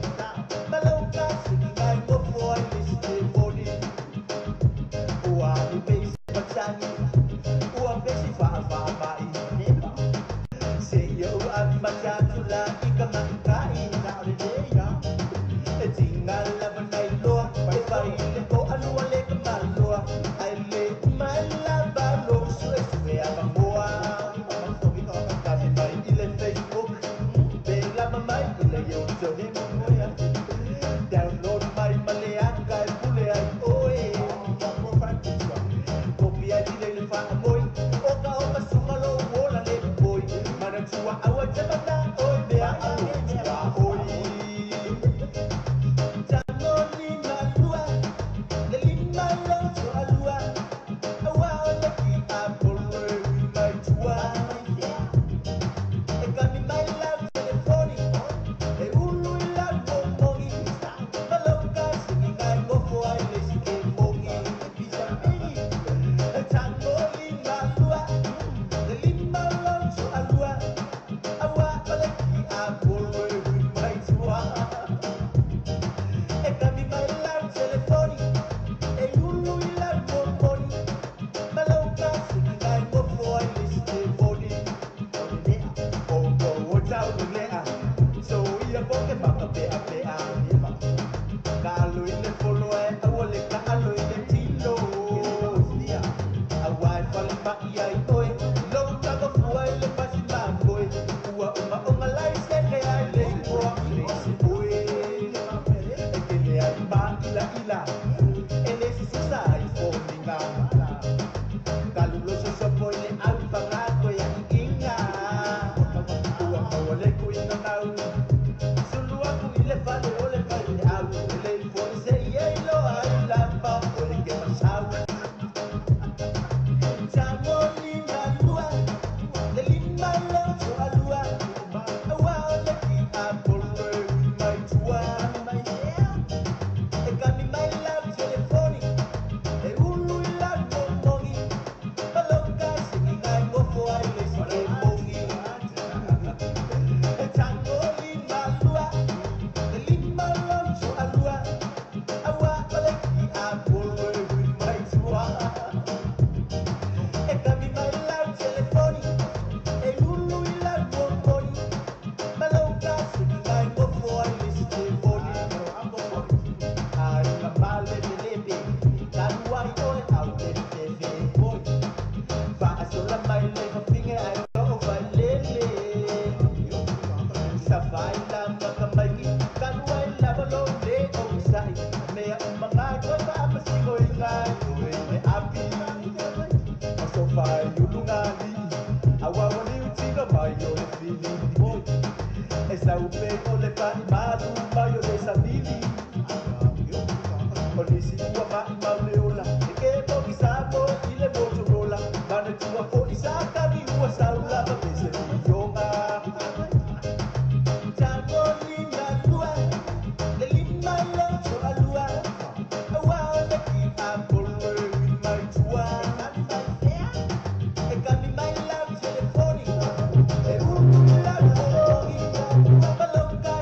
maloka siki ngai mofo ai le sike mongi. Ua ni pesi patani, ua pesi whaawha mai. Se ia ua matatula i ka makai E tinga lava nei loa, e whai le ko alua le ka maloa. Ai le mai lava lo sue sue a mangoa. Kami mai i le Facebook, pe lama mai i le YouTube. Download mai maleaka e pule ai oe. Kopia i le le whaamoi, o ka o masunga lo wola le poi. Manatua aua te mana oi mea alo tua oi. Tango lima lua, le lima loto alua, awa o le ki a polo e mai tua. E kami mai lau telefoni, e ulu i lau momongi, maloka siki ngai mofo ai le sike mongi. E tango lima lua, le lima loto alua, awa o le ki a polo e mai tua. E kami mai lau telefoni, e ulu i lau momongi, maloka siki ngai mofo ai le sike mongi. O ko o tau lea, so ia poke maka pea pea. Ka alo i le polo e aua le ka alo i le tilo. Aua e fale mai ai oe, lo tago fua i le pasi mamoe. Ua uma onga lai seke ai le ikoa i le isi oe. E kele ai ma ila ila, e le sisusa ai fōninga. Kalulo sosopo i le au pangako ia i inga. Ua maua le kuina nau, sulu aku i le fale o le fale au. E le ifo i se i e iloa i lapa o le ke masau. Tango lima lua, le lima loto alua, aua o le ki a polo e mai tua. E kami mai lau telefoni, e ulu i lau momongi, maloka siki ngai mofo ai le sike mongi. E tango lima lua, le lima loto alua, aua o le ki a polo e mai tua. E kami mai lau telefoni, e ulu i lau momongi, maloka siki ngai mofo ai le sike mongi. Ai ka male le lebe, kalu ai ole au le teve. Faasola mai le fafinge ai o vai lele. Sa vai la makamaiki, kalu ai lava lo le o isai. Mea umanga koe pa masingo i ngai oe me api. Maso fai ulunga li, awa wali utinga mai o le fili. E sa upe o le fai malu mai o le savili. O nisi ua mai mau le ola, e ke moki sa mo i le Motorola. Mana tua fo i sa kami ua saula ma pese ionga. Tango lima lua, le lima loto alua, aua o le ki a polo e mai tua. E kami mai lau telefoni, e ulu i lau momongi, maloka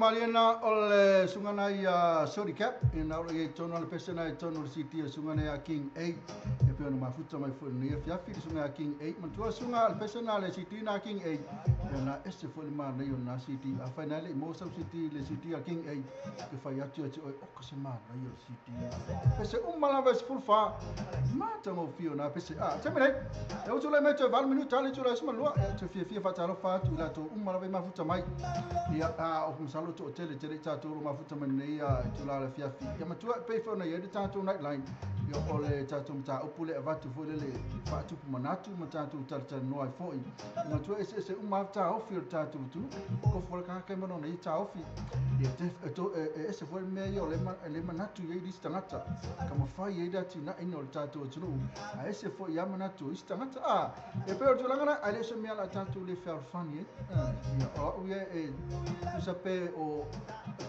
malie na o le susuga na ia Sodi Cap ina o lo o i ai i totonu o le pese na i totonu o le CD o le susuga na ia King A e pei ona mafuta mai foi i lenei afiafi le susuga ia King A. Manatua le susuga le pese na le CD na a King A ia na ese foi le manaia o lena CD. Afai na e le i maua sau CD i le CD a King A, e fai atu ia te oe, oka se manaia o le CD na. Pese uma lava e 14, matagofie o na pese. A, taimi nei, e ua tulai mai toe 8 minute le itula e 12, ia toe fiafia faatalofa atu i latou uma lava i mafuta mai. Ia, a, o masalo toatele tele i tatou o lo o mafuta mai lenei itula o le afiafi. Ia matua, e pei foi ona i ai le tatou night line, ia o le tatou mataupu lea e avatu foi lele faatupu manatu ma tatou talatalanoa ai foi. Ia matua eseese uma lava taofi o le tatou atunuu. Tofu le tagata e mana ona ia taofi. Ia e ese foi le mea ia o le le manatu i ai le isi tagata ka mafai ai le atinaeina o le tatou atunuu. A ese foi ia manatu o isi tagata. A, e pei o le tulaga lena, ae le o se mea o le a tatou le fealofani ai. Ia, o au ia e tusa pe o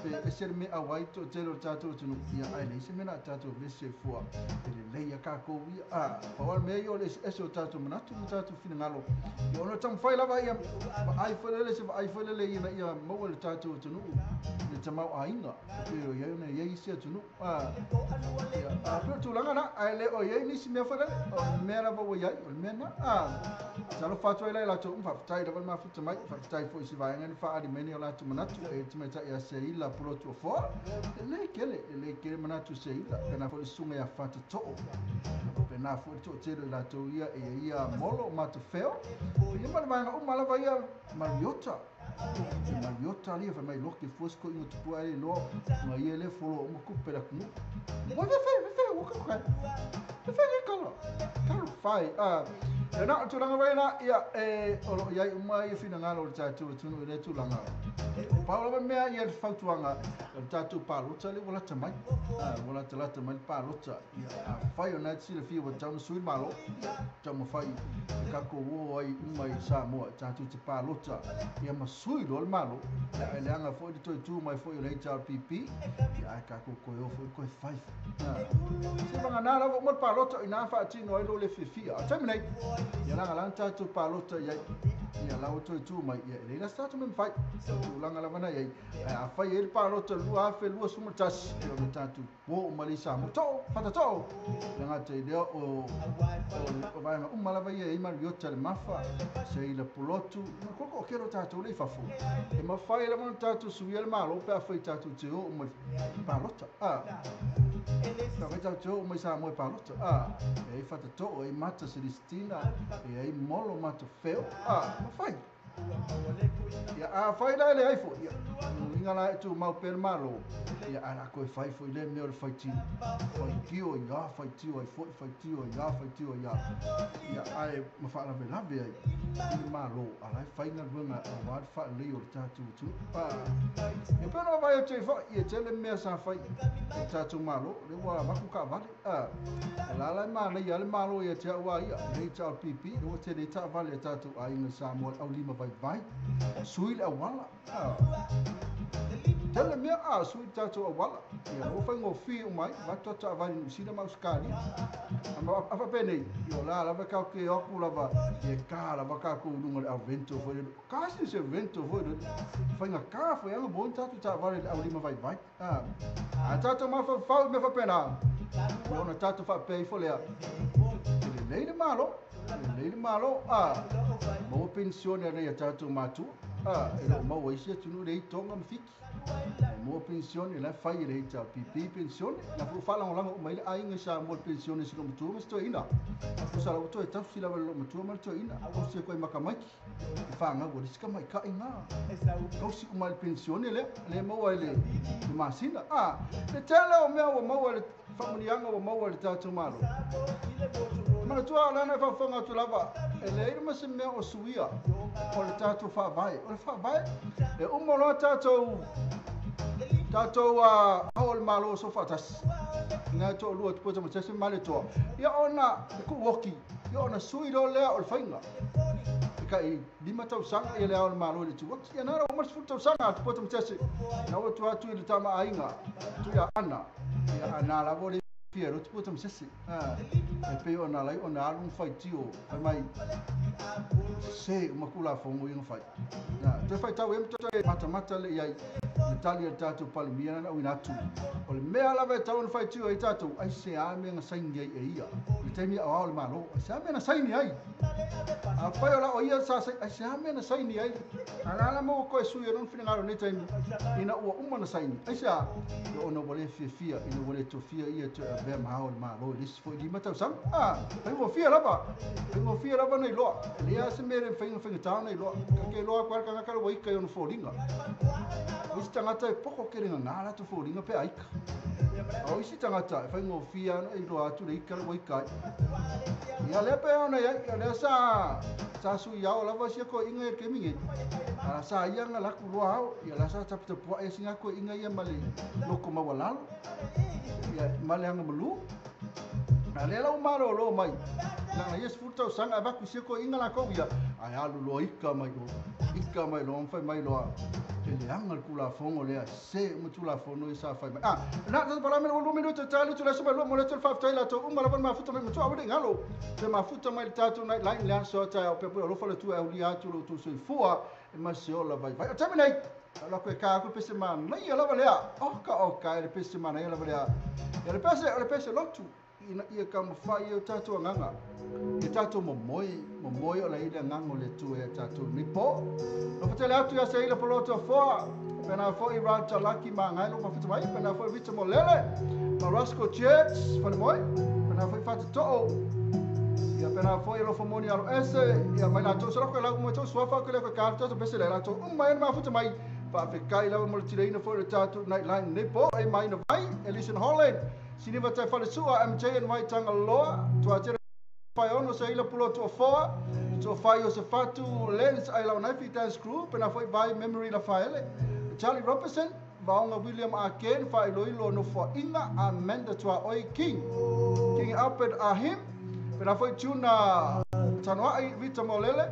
pe ese le mea auai le toatele o le tatou atunuu, ia ae leai se mea o le a tatou vevesi ai fua. E lelei lava tatou ia. A, pau lava le mea ia o le eseese o tatou manatu ma tatou finagalo. Ia ona taumafai lava ia vaai foi lele se vaai foi lele ina ia maua e le tatou atunuu le tamaoaiga e pei o i ai ona i ai isi atunuu. A, ia, a pei o le tulaga lena, ae le o i ai nisi mea foi lele, o le mea lava ua i ai, o le mea lena. A, talofa atu ai la i latou uma, faafetai lava le mafuta mai, faafetai foi i se vaega na faaali mai nei o latou manatu, e tamaitai ia Seila Pulotu Afoa, lelei tele, lelei tele manatu o Seila, pena foi le susuga ia Fatatoo, pena foi le toatele o i latou ia e i ai ia Molo Matafeo, ia ma le vaega uma lava ia Mariota. E Mariota alia fai mai loke fua se koʻiga tupua ae le iloa nga ia le foloa uma kupe le atunuu. Ua fefe, fefe, ua ka fefe le kala. Talo fai. A, e na o tulaga vai na, ia, e, o lo o i ai uma ia finagalo o le tatou atunuu i lea tulaga. Pau lava mea ia le fautuaga, o le tatou palota lea ua lata mai. A, ua latalata mai le palota. Ia, afai o lena e te silafia ua tatau ona sui le Malo, ia, taumafai e tatou o ai uma i Samoa e tatou te palota, ia ma sui loa le Malo. Ia, ae leaga foi le toe tu mai foi o le HRPP, ia, ae tatou toe o foi toe fai foi. A, se vagana lava uma le palota o i ina faatino ai lo le fiafia. A o le taimi nei, ia leaga la na tatou palota i ai, ia la ua toe tu mai, ia e leai la se tatou mea mafai. O tulaga lava na i ai. Ae afai e i ai le palota 2021, ia ona tatou o uma lea i Samoa. Too, fatatoo! Le gata i lea o, o, o vaega uma lava ia e i ai Mariota le Mafa, Seila Pulotu, ma koko o kelo tatou lea i fafo. E mafai lava ona tatou suia le Malo pe afai tatou te o uma i palota. A, pe afai tatou te o uma i Samoa i palota. A, e ai Fatatoo, e ai Mata Celestina, e ai Molo Matafeo. A, mafai. Ia, afai la e leai foi, ia, uiga la e tumau pea le Malo, ia, ae o le a toe fai foi lea mea o le faitio, faitio ai a, faitio ai foi, faitio ai a, faitio ai a, ia, ae ma faalavelave ai i le Malo, a o la e fai galuega aua le faalelei o le tatou atunuu. Ia, pei ona vaavaai atu ai foi, ia, tele mea sa fai e le tatou Malo, lea ua avatu taavale, a, o la la e manaia lava le Malo ia te au a ia, le HRPP, lea ua tele ai taavale a tatou aiga i Samoa i le aulima vaivai, sui le auala. Tele mea a sui le tatou auala. Ia ua faigofie uma ai, avatu atu taavale i Niu Sila ma Ausetalia. A faapenei, ia o la lava tatou te o atu lava, ia ta lava tatou i luga o le au vento foi lele. Kasi se vento foi lele. Faigata foi lava maua ni tatou taavale i le aulima vaivai. A tatou mafaufau i mea faapena, ia ona tatou faapea ifo lea, e lelei le Malo. Lelei le Malo, a maua penisione a nai a tatou matua, a e le o maua e isi atunuu lea i Tonga ma Fiti. E maua penisione, la e fai e le HRPP penisione, la foi ua faalagolago uma ai le aiga i Samoa i le penisione a si loomatua ma si toeaina. Tusa la ua toe tausi lava e le loomatua ma le toeaina, tausi ai koe makamaiki, e fanau a le isi tamaitai na. Tausi uma ai le penisione lea, lea e maua i le masina. A, le tele o mea ua maua i le faamanuiaga ua maua e le tatou Malo. Manatua, o lana e faafofoga atu lava, e leai ma se mea o suia o le tatou faavae. O le faavae, e uma loa tatou tatou ao o le Malo o Soofaatasi, na e toalua Tupua Tamatese ma Malietoa, ia ona e kuuoki, ia ona sui loa lea o le faiga. E tai 5 tausaga ia le ao o le Malo i le tuuoki, ia na ona uma le 10 tausaga a Tupua Tamatese, na ua atu atu i le tama aiga, Tuiaana, ia ana lava o le fia lotu po tam sese. E pe ona lai ona alu faitio fai mai se uma kula fongo inga fai. Na te fai tau em te mata mata le iai le tali le tatou palemia na uina atu. O le mea lava e tau ona faitio ai tatou ai se a mea na saini ai e ia. Le taimi o ao le malo, ai se a mea na saini ai. A fai o la o ia sa ai se a mea na saini ai. Ala ala mo koe sui e non finangalo nei taimi ina ua uma na saini. Ai se a ona wale fia fia ina wale tofia ia te avea mahao le malo i lisi foi lima tausaga. Fai ua fia lava. Fai ua fia lava nei loa. Lea se mere whainga whainga tāu nei loa. Ka ke loa kwa kanga kara waika i ona fōlinga. O isi tangata e poko kere ngā ngā rātou fōlinga pe aika. O isi tangata e whainga o fia ana i loa atu le ika le waika ai. Ia lea pe ona iai, ia lea sa sui ao lava sia ko inga e keminge. A sa ia nga laku loa ao, ia la sa tapitapua e singa ko inga ia male loko mawalalo. Ia male anga malu. A lea lau malo lo mai. Langa ia sefulu tausaga avaku sia ko inga lakou ia. Ae alu loa ika mai o. Ika mai loa mawhai mai loa. E leaga le kulafono lea se uma tulafono i sa fai mai. Na tata palame ua lua minuta tali tula se mai lua mo le tolu faafetai latou uma lava le mafuta mai matua aua le galo. Te mafuta mai le tatou night line le aso a taeao pea pea alofa le tua e aulia atu lo outou soifua e ma se ola vaivai. O taimi nei, lako e kā aku le pese manaia lava lea. Oka oka e le pese manaia lava lea. Ia le pese, o le pese lotu. Ina ia ka mawhai e o tātou anganga. E tātou momoe, momoe o la ile anganga o le tua e tātou nei po. No patele atu ia se ila poloto foa. Pena foi Rata Laki Mangailo mafuta mai. Pena foi Rita Molele. Ma Roscoe Church, whale moi. Pena foi Whatato'o. Ia pena foi Alofamoni alo ese. Ia mai lātou sarako e lau umai tau suafa ko le koe kāra tātou pese le lātou umai ena mafuta mai. Whaafekai lawa mo le tireina foi le tātou nightline nei po. E mai na vai, Ellison Holland. Siniva tai whalesua, MJ and Waitanga Loa, Tua Tere Whai ono se ila pulo tua foa, tua whai o se whatu Lens ai lau naifi dance crew, pena foi vai Memory la whaele, Charlie Robertson, Vaonga William Arken, Whai Loilo no Whainga, Amanda Tua Oi King, King Albert Ahim, pena foi Tuna Tanoai, Rita Molele,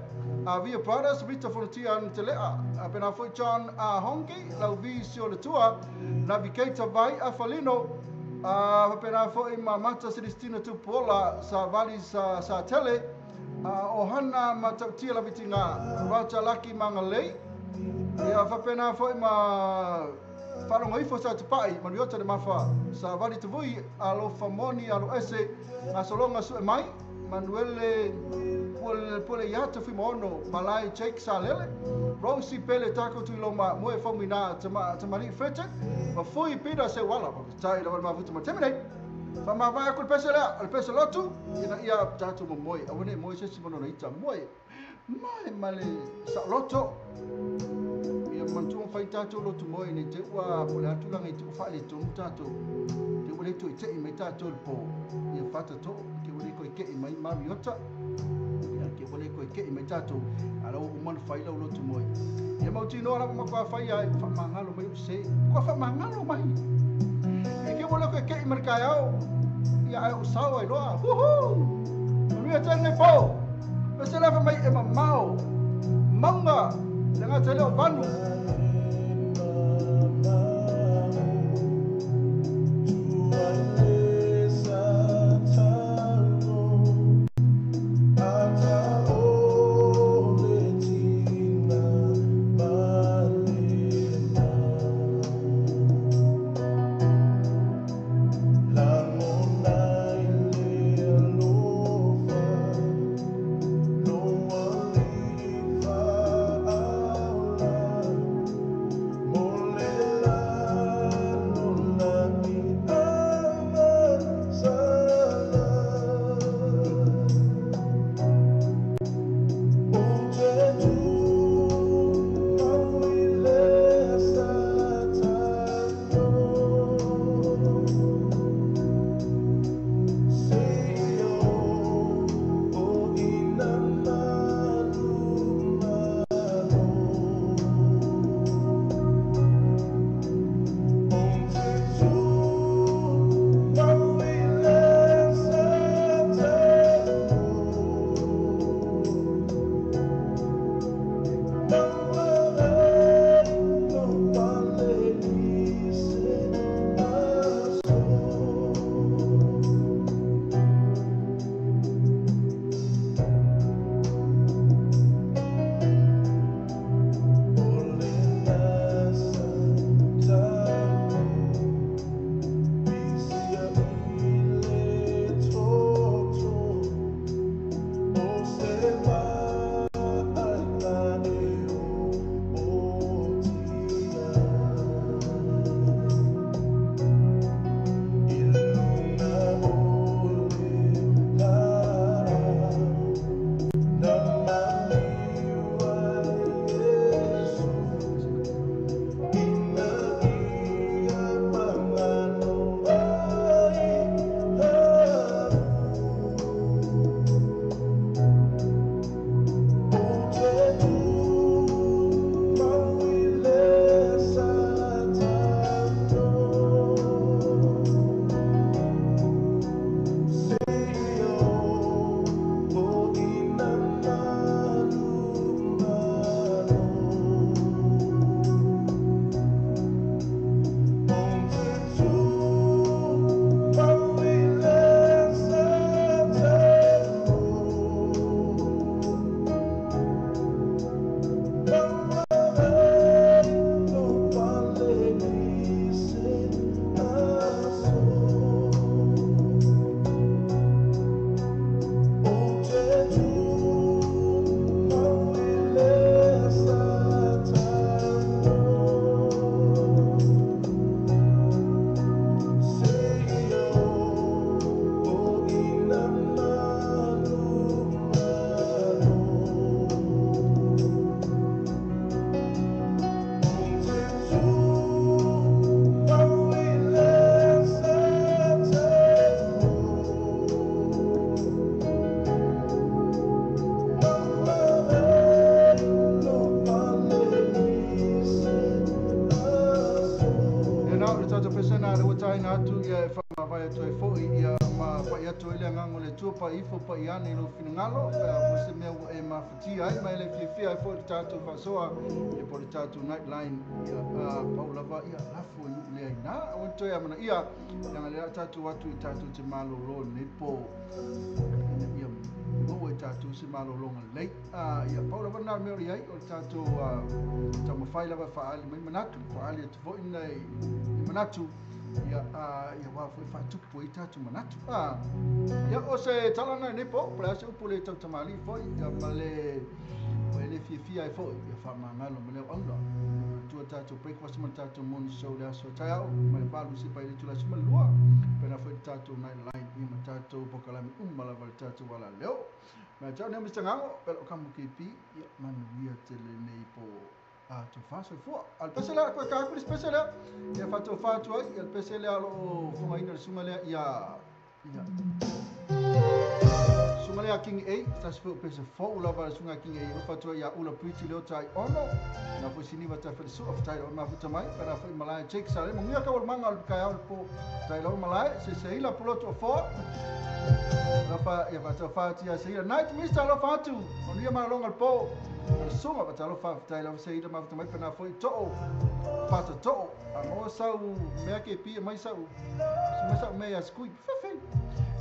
Via Brothers, Rita Fonatia Ntelea, pena foi John Hongi, Lau Vi Sio Le Tua, Navigator Vai Afalino, pena foi ma Mata Celestina Tupola, sa Vali sa Tele, Ohana Matautia Lavitinga, Rata Laki Mangalei, ia whapena foi ma Wharonga ifo sa tupai, Manuiota le Mafa, sa Vali Tavui, Alofa Moni, Alo Ese, Ngasolonga Sue Mai, Manuele Pole Iata Fimono, Malai Jake Salele, Rosie Pele Tako Tuiloma, Moe Fomina, Tamari Frederick, Mafui Peter Sewala, Tai Lawa Mafuta Matemine, Whamawai aku le pese lea, le pese lotu, ina ia tātou mo moe, awane moe se simono na ita, moe, mai male sa loto, ia mantua whai tātou lotu moe, nei te ua pole atulanga i te ua whaele tonu tātou, te ua le toi te i mai tātou le pō, ia whatato, ke ua le koe ke i mai Mariota, ia ke ua le koe ke i mai tātou, ala o umana whai lau lotu moe. Ia mautinoa lava ma kua whai ai, whamangalo mai o se, kua whamangalo mai. E ke ua le koe ke i mai kai au, ia ai o sao ai loa, huhu! Manuia tēnei pō, pese lava mai e mamao, maunga, le ngā te leo vanu. Mo le la Atua pa ifo pa iane i lou finagalo, pe a foi se mea ua e mafatia ai ma e le fiafia ai foi le tatou faasoa, ia po o le tatou night line, ia pau lava ia lafo i nuu lea iina. Aua ne toe amanaia, leaga o lea o le a tatou atu i tatou te malōlō i lenei po ina ia maua e tatou se malōlōga lelei. Ia pau lava lena o le mea o le i ai, o le tatou taumafai lava e faaali mai manatu, faaali atu foi nai manatu, ia ia aua foi faatupu ai tatou manatu. Ia o se tala lena i lenei po, po o le a se upu le tautamalii foi, ia ma le ua e le fiafia ai foi, ia faamagalo ma le auauna. Manatua tatou breakfast ma le tatou morning show le aso taeao mai le 8 seia paia i le itula e 12, faapena foi le tatou night line, ia ma tatou polokalame uma lava i le tatou alaleo. Ma ia te au nei o Mr Gago, pela o Kamu KP, ia manuia tele lenei po. Tofa soifua. A o le pese lea, koe ka aku le isi pese lea. Ia faatofa atu ai, ia le pese lea o lo o fogaina le susuga lea ia ia susuga lea King A, se tasi foi o pese fou lava le susuga King A, alofa atu ai ia Ula Pretty Leo Tai Ono, na foi Siniva Tai Falesua, fatai lau mafuta mai, pena foi Malae Jake Sale, manuia taualumaga o le taeao i le po, fatai lau Malae, se seila pulotu o foa, alofa ia faatofa atu ia Seila Night Mister alofa atu, manuia malologa o le po. Susuga fatalofa faafetai lava seila mafuta mai pena foi too pata too a maua sau mea ke pia mai sau mai sau mea ia skui fefe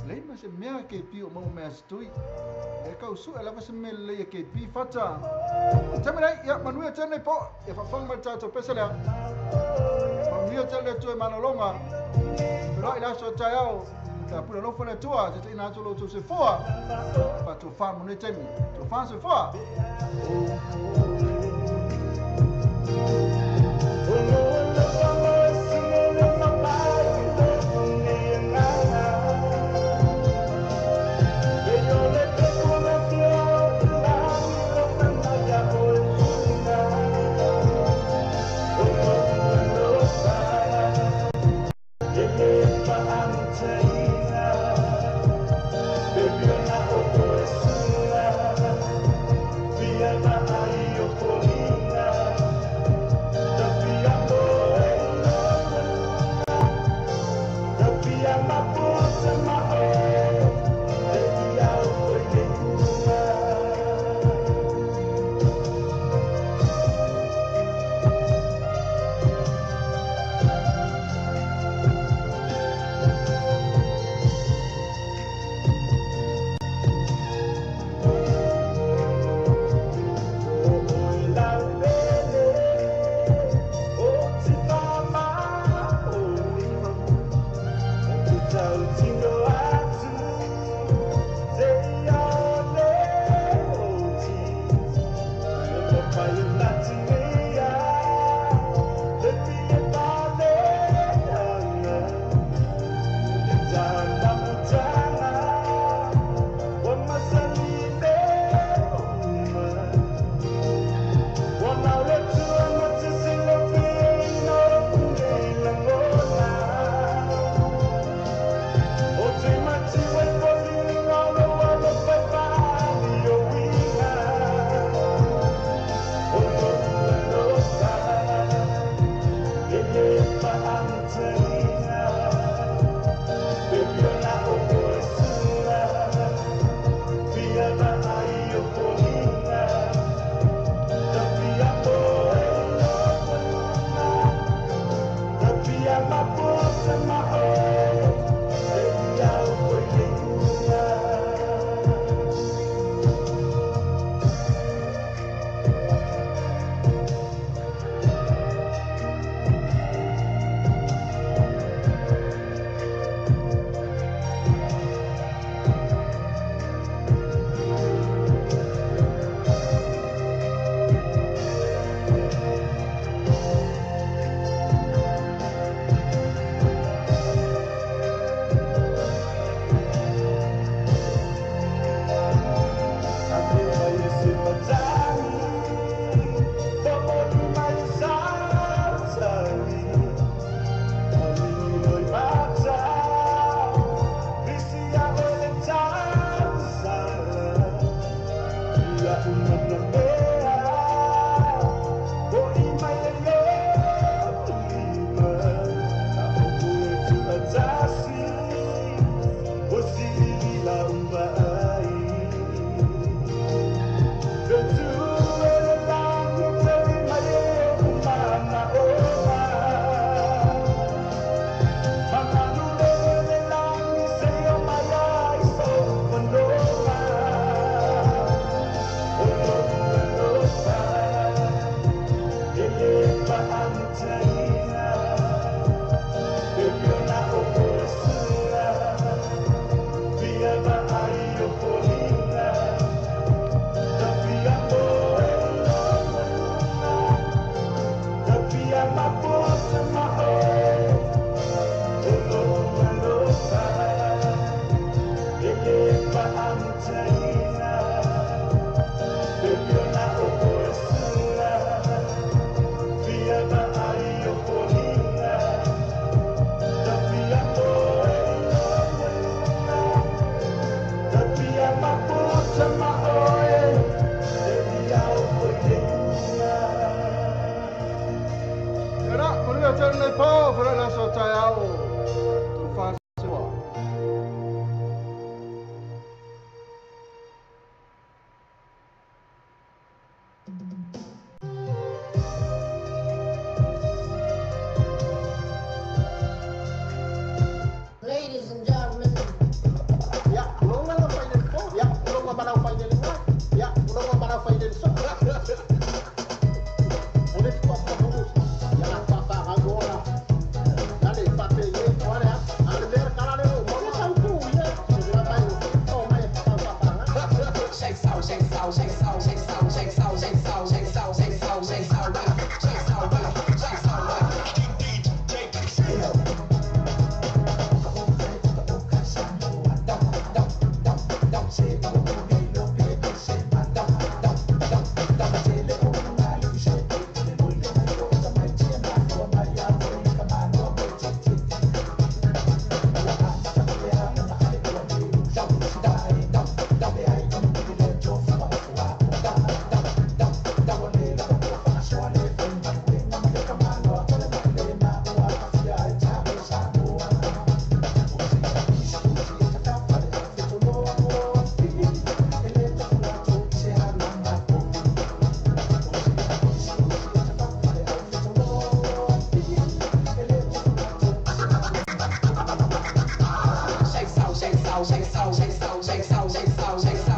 lei ma se mea ke pia o maua mea stui e kau sue lava se mea lelei e ke pi fata taimi nei ia manuia tele nei po ia faafofoga mai le tatou pese lea manuia tele le Atua i malologa feiloai le aso taeao Ka pule alofa le Atua, taitaiina atu lo outou soifua, faatofa mo nei taimi. Tofa soifua! Ladies and gentlemen. Shake, shake, shake, shake, shake, shake, shake, shake, shake, shake.